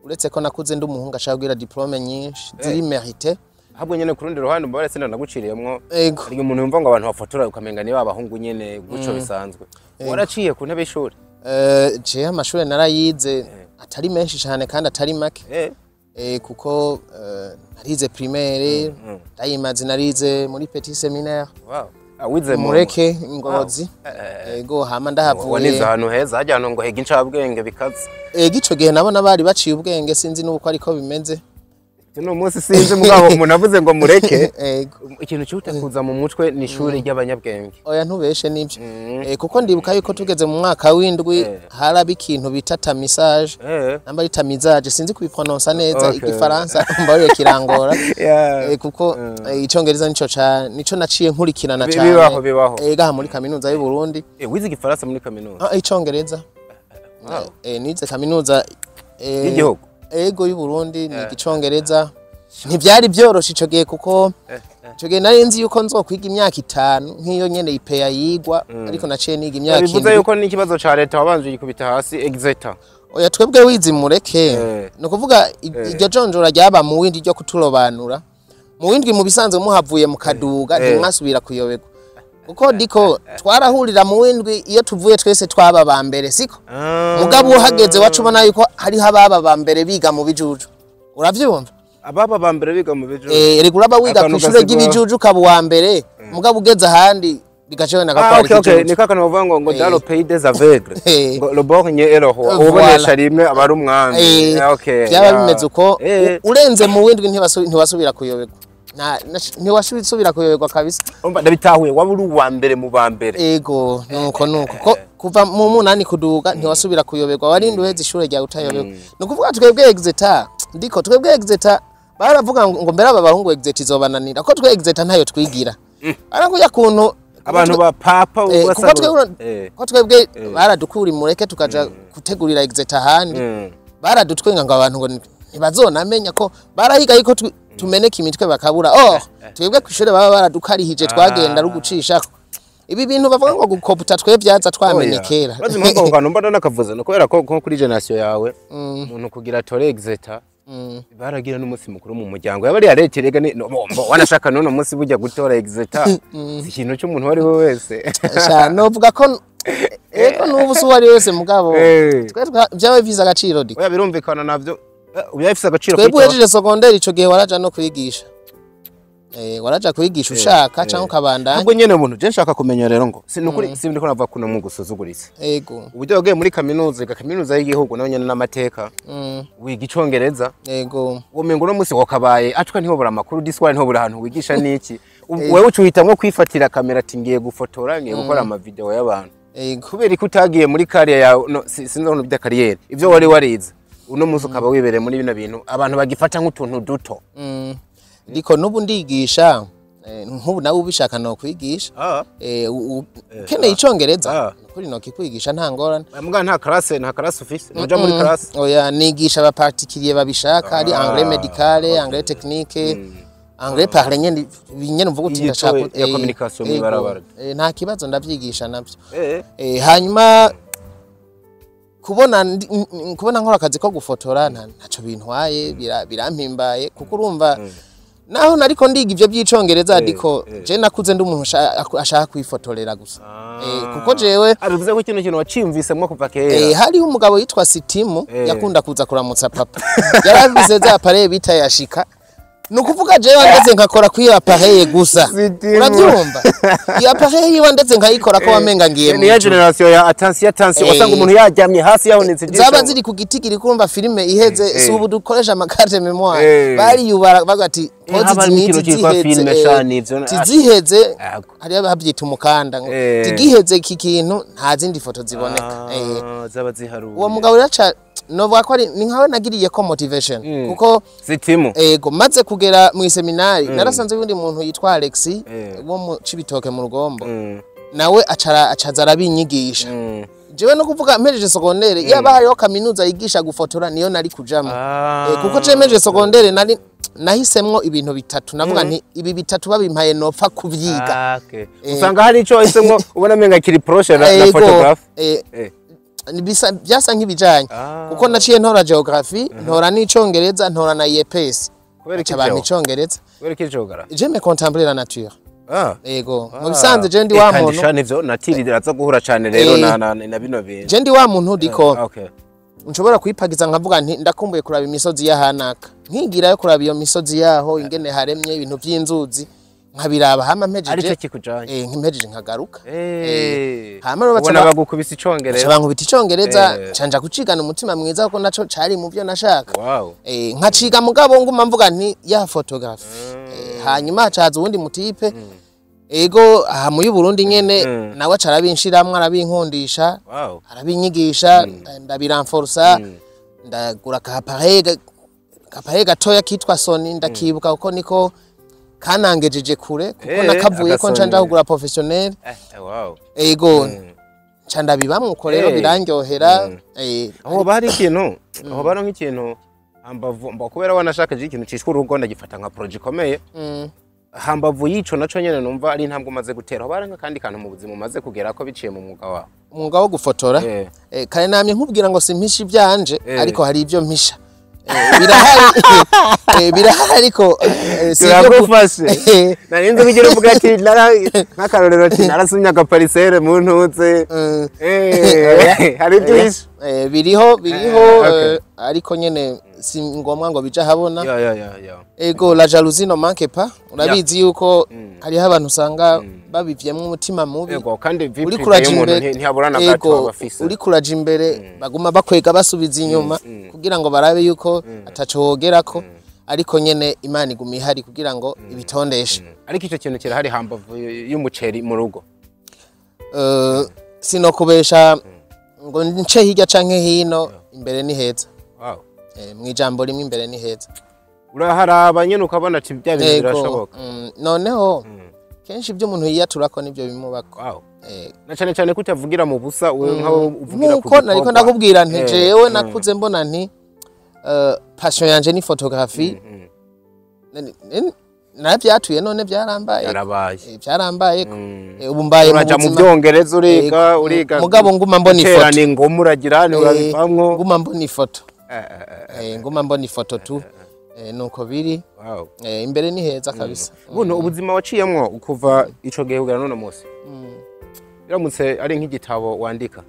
uretse ko nakuze ndi umuhungu ashaka kugira diplôme nyinshi ziri mérité. Ahubwo nyene ku rundi ruhande, mbabare sinda naguciriyemwo, Ego. hari umuntu yumva ngo abantu bafotora ukamenga niba abahungu nyene guco bisanzwe. Waraciye ku ntebe y'ishuri? Jewe amashure narayize, atari menshi cane kandi atari make. Kuko narize primaire, ndayimaze, narize muri petit séminaire. Wow. Ah, wize mu Mureke Ngozi. Ego, hama ndahavuye. Wanize ahantu heza, hajya ahantu ngo hega incabwenge bikaze. Ego, ico gihe nabona bari baciye ubwenge, sinzi n'uko ariko bimeze. Uno munsi sinzi, mugabo umuntu avuze ngo mureke, Ego. ikintu cyihuta kuza mu mutwe ni ishuri ry'abanyabwenge. Oya, ntubeshe, nibyo. Kuko ndibuka yuko tugeze mu mwaka w'indwi haraba ikintu bita tamisage, namba ari tamisage, sinzi kubiprononsa neza. Igifaransa mbaye kirangora. Kuko icongereza nico ca nico naciye nkurikirana cane. Bibaho, bibaho. Gaha muri kaminuza y'u Burundi. Wize igifaransa muri kaminuza? Ah, icongereza. Nize kaminuza Y'igihugu? Ego, y'u Burundi, ni icongereza. Ntivyari byoroshe ico gihe, kuko ico gihe nari nzi yuko nzokwiga imyaka 5 nk'iyo nyene IPA yigwa, ariko naciye niga imyaka Bivuze 7. yuko n'ikibazo ca leta wabanje ugikubita hasi exeta? Oya, twebwe wize mureke, ni ukuvuga iryo jonjora ryaba mu windi ryo kuturobanura mu windwi. Mu bisanzwe muhavuye mukaduga, ntimwasubira kuyoberwa, kuko diko twarahurira mu windwi, iyo tuvuye twese twaba ba mbere, siko? Mugabo uhageze wacu ubona yuko hariho ababa ba mbere biga mu bijuju, uravyumva? Ababa ba mbere biga mu bijuju? Reka, uraba wiga Akantu kw'ishure gasigwa- ry'ibijuju ukaba uwa mbere, mugabo ugeze ahandi bigacaboneka ko Ah, ari okay. ikijuju. Ni kakano bavuga ngo dans le pays des aveugles, ngo le borgne est le roi. Voilà. Ubonesha rimwe aba ari umwami. Okay. Byaba bimeze uko. Urenze mu windwi ntiwasubira kuyoberwa. Ntiwasubira kuyoberwa kabisa. Umva, ndabitahuye, waba uri uwa mbere mu ba mbere. Ego, nuko ko kuva mu munani kuduga ntiwasubira kuyoberwa, warindi uheze ishure ryawe utayoberwa. Ni ukuvuga twebwe exeta, ndiko twebwe exeta baravuga ngo mbere aba bahungu exeta izobananira, ko twe exeta ntayo twigira. Barakuya kuntu Abantu ba papa kuko twebwe, ko twebwe baradukura imureke tukaja gutegurira exeta ahandi, baradutwenga ngo abantu ngo ntibazonamenya ko barahiga yuko tumeneka imitwe bakabura. Oh, twebwe kw'ishure baba baradukarihije, twagenda rugucishako ibi bintu bavuga ngo gukoputa, twe vyaza twamenye kera. Urazi impamvu ako kantu mbona nakavuze? Ni kubera ko nko kuri génération yawe, umuntu kugira atore exeta baragira n'umunsi mukuru mu muryango, yaba ari iya leta rega ni no, bo, wanashaka n'uno munsi bujya gutora exeta si ikintu cy'umuntu uwo ari we wese. Sha, novuga ko ego, n'ubu si uwo ari wese, mugabo twe vyaba bifise agaciro di. Oya, birumvikana navyo. Biba bifise agaciro Twebwe kwitora. uhejeje secondaire ico gihe waraja no kwigisha, waraja kwigisha ushaka canke ukabandanya. Ubwo nyene umuntu je nshaka kumenya rero ngo si nukuri si ndiko nava kuno mu gusuzuguritse, uburyo wagiye muri kaminuza, iga kaminuza y'igihugu nayo nyene n'amateka, wiga icongereza, womenga uno munsi wakabaye atwa ntihobora amakuru diswari, ntihobora ahantu wigisha niki. Wewe uca uhitamwo kwifatira kamera ati ngiye gufotora, ngiye gukora amavideo y'abantu. Kubera ko utagiye muri carrière yawe, no sinzi ukuntu bita carrière, ivyo wari warize, uno munsi ukaba wibereye muri bino bintu abantu bagifata nk'utuntu duto. Ndiko n'ubu ndigisha, nk'ubu nawe ubishaka no kwigisha. Ukeneye icongereza, kuri no kikwigisha nta ngorane. Mbwa nta classe, nta classe ufise, ntuja muri classe? Oya, nigisha aba particulier babishaka, ari anglais médical, anglais technique, anglais parlé nyene, nyene uvuga uti Iyitwa ndashaka ya communication mw'ibarabara. Nta kibazo, ndavyigisha navyo. Hanyuma kubona kubona nkora akazi ko gufotora ntaco bintwaye, birampimbaye, kuko urumva naho nariko ndiga ivyo by'icongereza, ndiko je nakuze ndi umuntu ashaka kwifotorera gusa, kuko jewe Ah, bivuze ko kino kintu waciyumvisemwo kuva kera. Hariho umugabo yitwa Sitimu yakunda kuza kuramutsa papa, yarabize za appareil bita yashika. Ni ukuvuga jewe ndetse nkakora kuri iyo appareil gusa. Sitimu. Urabyumva, iyo appareil yiwe ndetse nkayikora ko wamenga ngiye mu Niyo ijuru. génération ya attention, attention, wasanga umuntu yaryamye hasi yahonetse ijisho. Zaba ziri ku giti kiri kumva filime iheze. Si ubu dukoresha ama carte mémoire. Bariyubara bavuga ati pozi Haba harimo izi ikintu n'izi cyitwa ziheze, filime shani, ivyo tiziheze. Yego. Hariya babyita umukanda ngo tigiheze iki kintu, nta zindi foto ziboneka. Ah, zaba ziharuye. Uwo mugabo rero aca novuga ko ari ni nkawe nagiriye ko motivation, kuko Sitimu. Ego, maze kugera mu iseminari narasanze undi muntu yitwa Alex wo mu Cibitoke mu Rugombo, nawe acara acaza arabinyigisha. Jewe no kuvuga mpejeje secondaire, yaba hariho kaminuza yigisha gufotora niyo nari kujamo. Kuko je mpejeje secondaire nari nahisemwo ibintu bitatu, navuga nti ibi bitatu babimpaye nopfa kuvyiga. Ah, okay. Usanga hari ico wahisemwo ubona menga kiri proche na Ego, photographe. Byasa nk'ibijanye, kuko naciye ntora geography, ntora n'icongereza, ntora na IEPS. Kubera iki? Aca bampa icongereza. Kubera iki geography? J'aime contempler la nature. Ego, mu bisanzwe je ndi wa Kandi muntu sha nivyo natiri iraza guhura cane rero na bino bintu. Je ndi wa muntu ndiko Nshobora kuyipagiza nkavuga nti ndakumbuye kuraba imisozi y'ahanaka, nkigirayo kuraba iyo misozi yaho ingene haremye ibintu by'inzuzi, nkabiraba hama mpejeje arico kikujanye, nkimpejeje nkagaruka. Hama rero ubona bagukubise icongereza, bankubita icongereza, canja kucigana umutima mwiza kuko naco cari mu byo nashaka. Nkaciga mugabo nguma mvuga nti ya photography. Hanyuma hacaza uwundi mutipe ego aha muri Burundi nyene, nawe aca arabinshiramwo, arabinkundisha, arabinyigisha, ndabiranforsa, ndagura ka appareil gatoya kitwa Sony, ndakibuka kuko niko kanangejeje kure, kuko nakavuye ko nca ndahugura professionnel. Ego, nca ndabibamwo uko rero, birandyohera. Aho bari ikintu, aho bari nk'ikintu hambavu mba kubera wanashakaje ikintu cishwa urugo, ndagifata nka projet ikomeye. Hambavu y'ico naco nyene numva ari intambwe umaze gutera, aho bari nk'akandi kantu mu buzima umaze kugera ko biciye mu mwuga wawe? Umwuga wo gufotora? Kare namye nkubwira ngo simpisha ibyanje, ariko hari ibyo mpisha. Birahari, birahari, ariko si ibyo Turagufashe. Nari nzi kugira uvuga ati nk'akarorero ati narasumye agaparisere mu ntutse. Hari ibyo uhishe. Biriho, biriho, ariko nyene si ngombwa ngo bija habona. Ya ya ya ya Ego, la jalousie ne manque pas. Urabizi yuko hariho abantu usanga babivyemwo umutima mubi. Ego, kandi Uri vie privée kuraja y'umuntu imbere, ntihabura na gato ego, aba afise. Uri kuraja imbere, baguma bakwega basubiza inyuma kugira ngo barabe yuko ataco wogerako, ariko nyene Imana iguma ihari kugira ngo ibitondeshe. Ariko ico kintu kirahari hambavu y'umuceri mu rugo? Sinokubesha ngo nce hirya canke hino, imbere ni heza. Mw'ijambo rimwe, imbere ni heza. Uraharaba nyene ukabona ati bya bintu Ego, birashoboka. Noneho kenshi ibyo umuntu yiyaturako nibyo bimubako. Na cane cane kutavugira mu busa, wewe nkaho uvugira ku Nkuko nariko gikorwa. ndakubwira nti jewe nakuze mbona nti passion yanje ni photographie. Naravyatuye none byarambaye. Yarabaye. Byarambaye. Ubu mbaye mu Uraja mu buzima byongereza, uriga, uriga. Mugabo nguma mbona ifoto. Guterana ingoma, uragira urabivamwo. Nguma mbona ifoto. Nguma mbona ifoto tu. Nuko biri. Imbere ni heza kabisa. Buno ubuzima waciyemwo kuva ico gihe kugera none munsi, biramutse ari nk'igitabo wandika,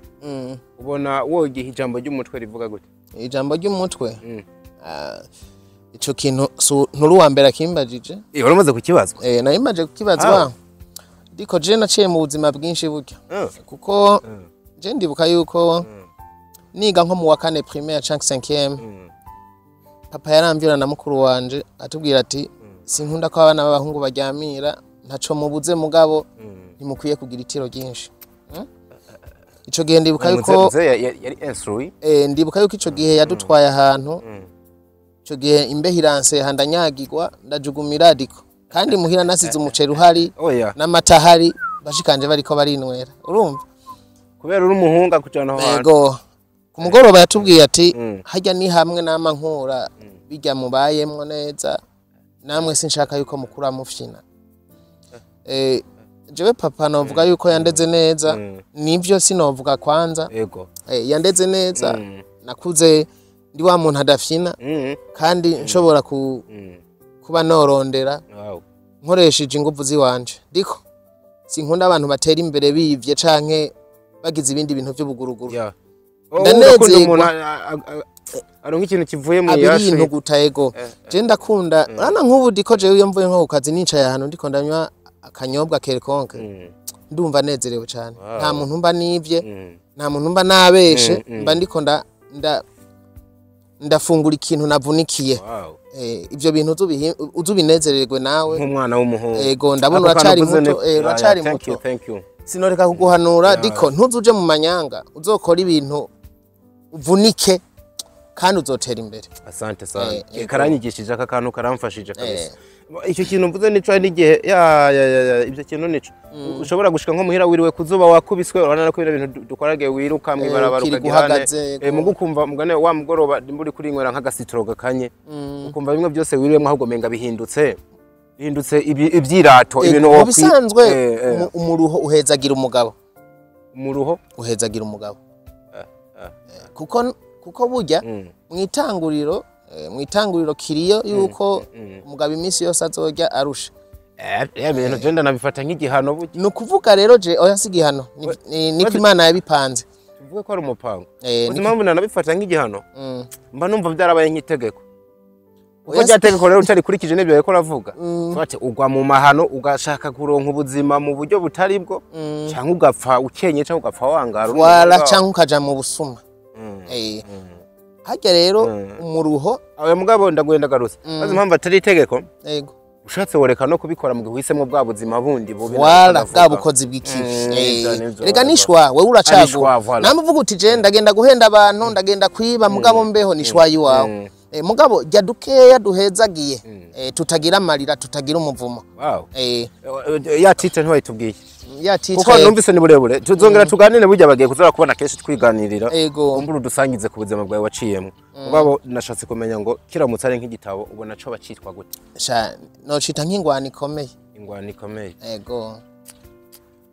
ubona wogiha ijambo ry'umutwe rivuga gute? Ijambo ry'umutwe? Ah, ico kintu nturi uwa mbere akimbajije. Wari umaze kukibazwa? Nari maje kukibazwa, ariko je naciye mu buzima bwinshi burya, kuko je ndibuka yuko niga nko mu wa kane primaire canke cinquième, papa yaramvyura na mukuru wanje atubwira ati: "Sinkunda ko abana b'abahungu baryamira, ntaco mubuze, mugabo ntimukwiye kugira itiro ryinshi." Ico gihe ndibuka yuko Muze yari instruit. Ndibuka yuko ico gihe yadutwaye ahantu, ico gihe imbeho iranseha, ndanyagirwa, ndajugumira, ariko kandi muhira nasize umuceri uhari Oya. n'amata ahari, bashikanje bariko barinywera, urumva? Kubera uri umuhungu akujana aho hantu. Ego, ku mugoroba yatubwiye ati: "Harya ni hamwe nama nkura bijya mubayemwo neza, namwe sinshaka yuko mukura mufyina." Jewe papa novuga yuko yandeze neza, nivyo sinovuga kwanza. Yandeze neza, nakuze ndi wa muntu adafyina, kandi nshobora kuba norondera nkoresheje inguvu ziwanje. Ndiko sinkunda abantu batera imbere bivye canke bagize ibindi bintu vy'ubuguruguru. Ndanezerwa. Ndakunda umuntu aronka ikintu kivuye mu Abiri yashu. Intuguta, ego, je ndakunda urana nk'ubu ndiko jewe iyo mvuye nko ku kazi, nicaye ahantu ndiko ndanywa akanyobwa quelconque, ndumva nezerewe cane. Nta muntu mba nivye, nta muntu mba nabeshe, mba ndiko ndafungura ikintu navunikiye. Ibyo bintu uzubinezererwe nawe. Nk'umwana w'umuhungu. Ego, ndabona Ako kantu uracari uvuze muto, uracari Yeah, thank muto. you, thank you. Sinoreka kuguhanura, diko ntuzuje mu manyanga, uzokora ibintu uvunike kandi uzotera imbere. Asante sana. Ego. Karanyigishije aka kantu, karamfashije kabisa. Icyo kintu mvuze nico, hari n'igihe ya ibyo kintu nico ushobora gushika nko muhira wiriwe kuzuba, wakubiswe, urabona ko biriya bintu dukoragiye wiruka mw'ibarabara, Ukirirwa ukagira ane. uhagaze, ego. Mugu ukumva mugane wa mugoroba ndimba uri kurinywera nk'agasitoro gakanye, ukumva bimwe byose wiriwemwo ahubwo menga bihindutse ibyirato, ibintu Mu bisanzwe umuruho uhezagira umugabo. Umuruho? Uhezagira umugabo. Kuko burya mw'itanguriro kiriyo yuko umugabo iminsi yose azorya arusha. Ibintu je ndanabifata nk'igihano burya. Ni ukuvuga rero je oya si igihano, niko Imana yabipanze. Tuvuge ko ari umupango. Uzi impamvu nanabifata nk'igihano? Mba numva byarabaye nk'itegeko. Kuko rya tegeko rero utarikurikije n'ibyo yariko aravuga, ati ugwa mu mahano, ugashaka kuronka ubuzima mu buryo butari bwo, cyangwa ugapfa ukenye, cyangwa ugapfa wangara, wala cyangwa ukaja mu busuma. Harya rero umuruho ayo mugabo ndagwenda garutse. Uzi impamvu atari itegeko? Yego. Ushatse woreka no kubikora mu gihe uhisemo bwa buzima bundi bubi, wala bwa bukozi bw'ikibi. Rega nishwa wewe uracagura. Namwe uvuga uti je ndagenda guhenda abantu, ndagenda kwiba, mugabo mbeho nishwa yiwawe. Mugabo jya dukeya duhezagiye, tutagira amarira, tutagira umuvumo. Wow. Ya titre ntiwayitubwiye. Ya titre kuko numvise ni burebure, tuzongera tuganire burya bagiye kuzora kubona kenshi twiganirira. Umbura udusangize ku buzima bwawe waciyemo. Mugabo nashatse kumenya ngo kiramutse ari nk'igitabo ubona co bacitwa gute? Sha no cita nk'ingwano ikomeye. Ingwano ikomeye. Ego.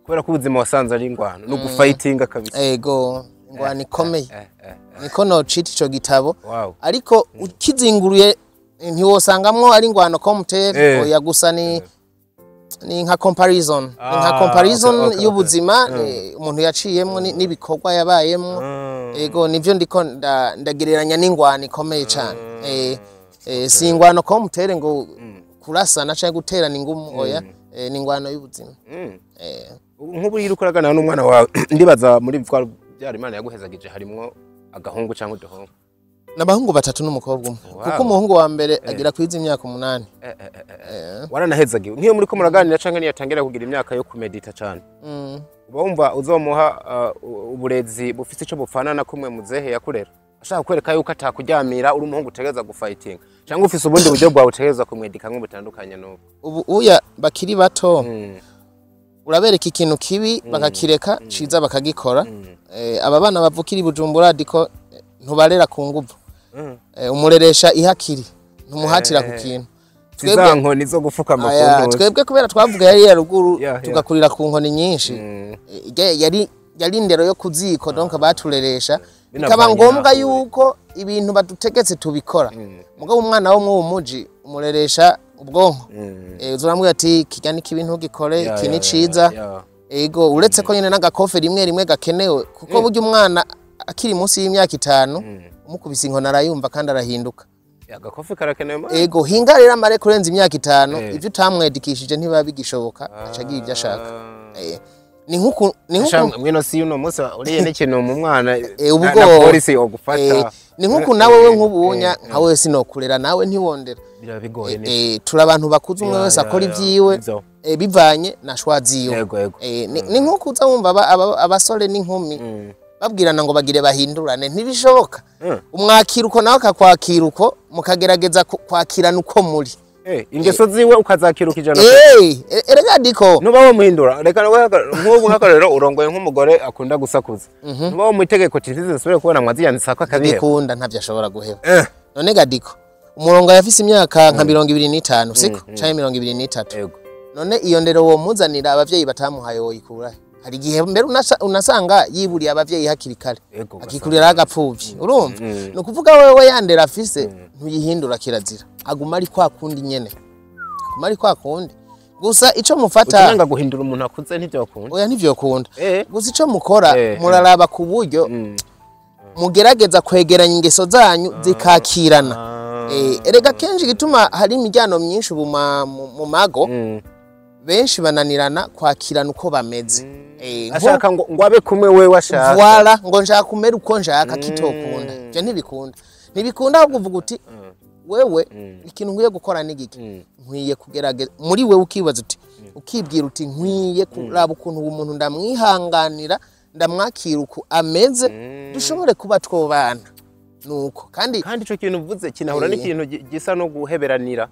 Kubera ko ubuzima wasanze ari ingwano no gufightinga kabisa. Ego, ingwano ikomeye. Niko no cita ico gitabo. Ariko ukizinguruye ntiwosangamwo ari ingwano komtere, oya, gusa ni nka comparison, ni nka comparison y'ubuzima umuntu yaciyemwo n'ibikorwa yabayemwo. Ego, nivyo ndiko ndagereranya n'ingwano ikomeye cyane. Si ingwano komtere ngo kurasana cyangwa guterana ingumu, oya, ni ingwano y'ubuzima. Nk'ubu iyo uriko uraganira n'umwana wawe, ndibaza muri byari Imana yaguhezagije harimwo agahungu cyangwa uduhungu? N'abahungu batatu n'umukobwa umwe. Kuko umuhungu wa mbere agira kwiza imyaka 8. Waranahezagiwe. Nk'iyo muri ko muraganira canke niyatangira kugira imyaka yo kumedita cyane, uba wumva uzomuha uburezi bufite ico bupfana na kumwe muzehe yakurera, ashaka kwereka yuko atakuryamira, uri umuhungu utegereza gufightinga, cyangwa ufise ubundi buryo bwawe utegereza kumwedika nk'ubutandukanye butandukanye n'ubu? Ubu uya bakiri bato urabereka ikintu kibi bakakireka, ciza bakagikora. Aba bana bavukira i Bujumbura diko ntubarera ku nguvu. Umureresha ihakiri, ntumuhatira ku kintu. Za nkoni zo gufukama ku ntoki. Twebwe kubera twavuga yari ya ruguru, tugakurira ku nkoni nyinshi. Yari indero yo kuziko, donc batureresha bikaba ngombwa yuko ibintu badutegetse tubikora. Mugabo umwana wo mu muji umureresha ubwonko. Uzoramubwira ati kijya ni kibi ntugikore, iki ni ciza. Ego, uretse ko nyene n'agakofe rimwe rimwe gakenewe, kuko burya umwana akiri munsi y'imyaka 5 umukubise inkoni arayumva kandi arahinduka. Agakofe karakenewe. Ego, hinga rero amare kurenza imyaka 5, ivyo utamwedikishije ntibiba bigishoboka, aca agira ivyo ashaka. Ni nkuku mwino si uno munsi uriye n'ikintu mu mwana na polisi yogufata. Ni nkuku nawe we nkubunya nka wewe sinokurera nawe ntiwondera. Birabigoye ne. Turi abantu bakuze, umwe wese akora ivyiwe bivanye na shwa ziwe. Ni nkuku uza wumva abasore n'inkumi babwirana ngo bagire bahindurane, ntibishoboka. Umwakira uko nawe akakwakira uko, mukagerageza kwakirana uko muri. Ingeso ziwe ukazakiruka ijana. Erega diko nuba wo muhindura, reka nk'ubu nk'akarero urongoye nk'umugore akunda gusakuza, nuba wo mutegeko tizize nsubire kubona mwaziyanditsa ko akabiheba. Bikunda ntavyo ashobora guheba. None gadiko umurongo yafise imyaka nka 25 siko canke 23. None iyo ndero wo muzanira abavyeyi batamuhaye woyikura? Hari igihe mbere unasanga yiburiye abavyeyi hakiri kare, akikurira agapfuvyi. Urumva no kuvuga wewe yandera afise ntuyihindura, kirazira, aguma ari kwa kundi nyene, aguma ari kwa kundi. Gusa ico mufata utunanga guhindura umuntu akuze ntivyokunda. Oya, ntivyokunda. Gusa ico mukora muraraba ku buryo mugerageza kwegeranya ingeso zanyu zikakirana. Erega kenshi gituma hari imijyano myinshi ubu mu mago, benshi bananirana kwakirana uko bameze. Ashaka ngo abe kumwe we washaka. Voilà, ngo nshaka kumera uko nshaka kitokunda. Je ntibikunda. Ntibikunda ahubwo uvuga uti wewe ikintu nkwiye gukora ni giki? Nkwiye kugerageza muri wewe, ukibaza uti ukibwira uti nkwiye kuraba ukuntu uwo muntu ndamwihanganira, ndamwakira uko ameze, dushobore kuba twobana. Nuko kandi ico kintu uvuze kinahura n'ikintu gisa no guheberanira.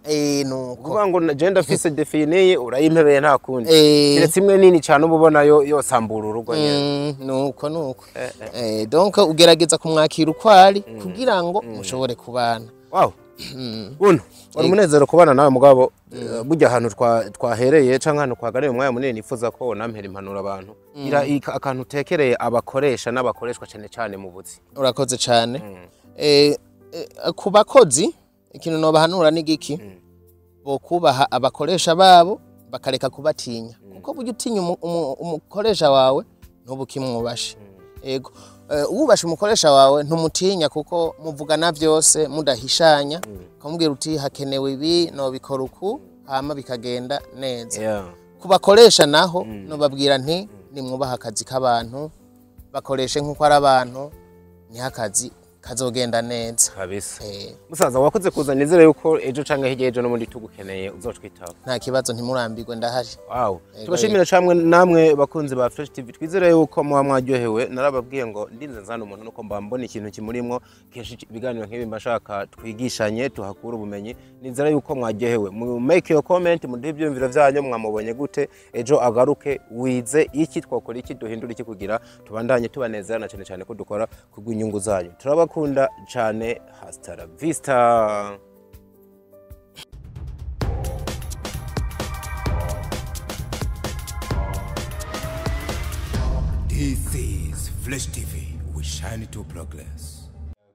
Nuko kuvuga ngo gender fise definiye urayimpebeye nta kundi, kiretse imwe nini cyane ubona yo yosambura urugo nyene. Nuko donc ugerageza kumwakira uko ari kugira ngo mushobore kubana. Wow. Buno wari umunezero kubana nawe mugabo, burya ahantu twahereye canke ahantu twaganiriye umwanya munini, nifuza ko nampera impanuro abantu. Ira akantu utekereye abakoresha n'abakoreshwa cyane cyane mu buzi. Urakoze cyane. Ku bakozi ikintu nobahanura ni giki? Bo kubaha abakoresha babo bakareka kubatinya, kuko burya utinya umukoresha wawe ntubukimwubashe. Ego, Wubashe umukoresha wawe, ntumutinya, kuko muvugana byose mudahishanya, ukamubwira uti hakenewe ibi, nobikora uku, hama bikagenda neza. Ku bakoresha naho nobabwira nti nimwubaha akazi k'abantu, bakoreshe nk'uko ari abantu, niho akazi kazogenda neza. Kabisa. Musaza, wakoze kuza. Nizere yuko ejo canke hirya ejo n'ubundi tugukeneye uzotwitaba. Nta kibazo, ntimurambirwe, ndahari. Wow. Tubashimira camwe namwe bakunzi ba Fresh TV. Twizere yuko muba mwaryohewe. Narababwiye ngo ndinze nzana umuntu nuko mba mbona ikintu kimurimwo. Kenshi ibiganiro nk'ibi mba nshaka twigishanye, tuhakura ubumenyi. Nizere yuko mwaryohewe. Mu make your comment, muduhe ibyumviro vyanyu, mwamubonye gute? Ejo agaruke, wize iki, twakora iki, duhindura iki kugira tubandanye tubanezera, na cyane cyane ko dukora kubw'inyungu zanyu. Turabakunda cyane. Hasta la vista. This is Flash TV. We shine to progress.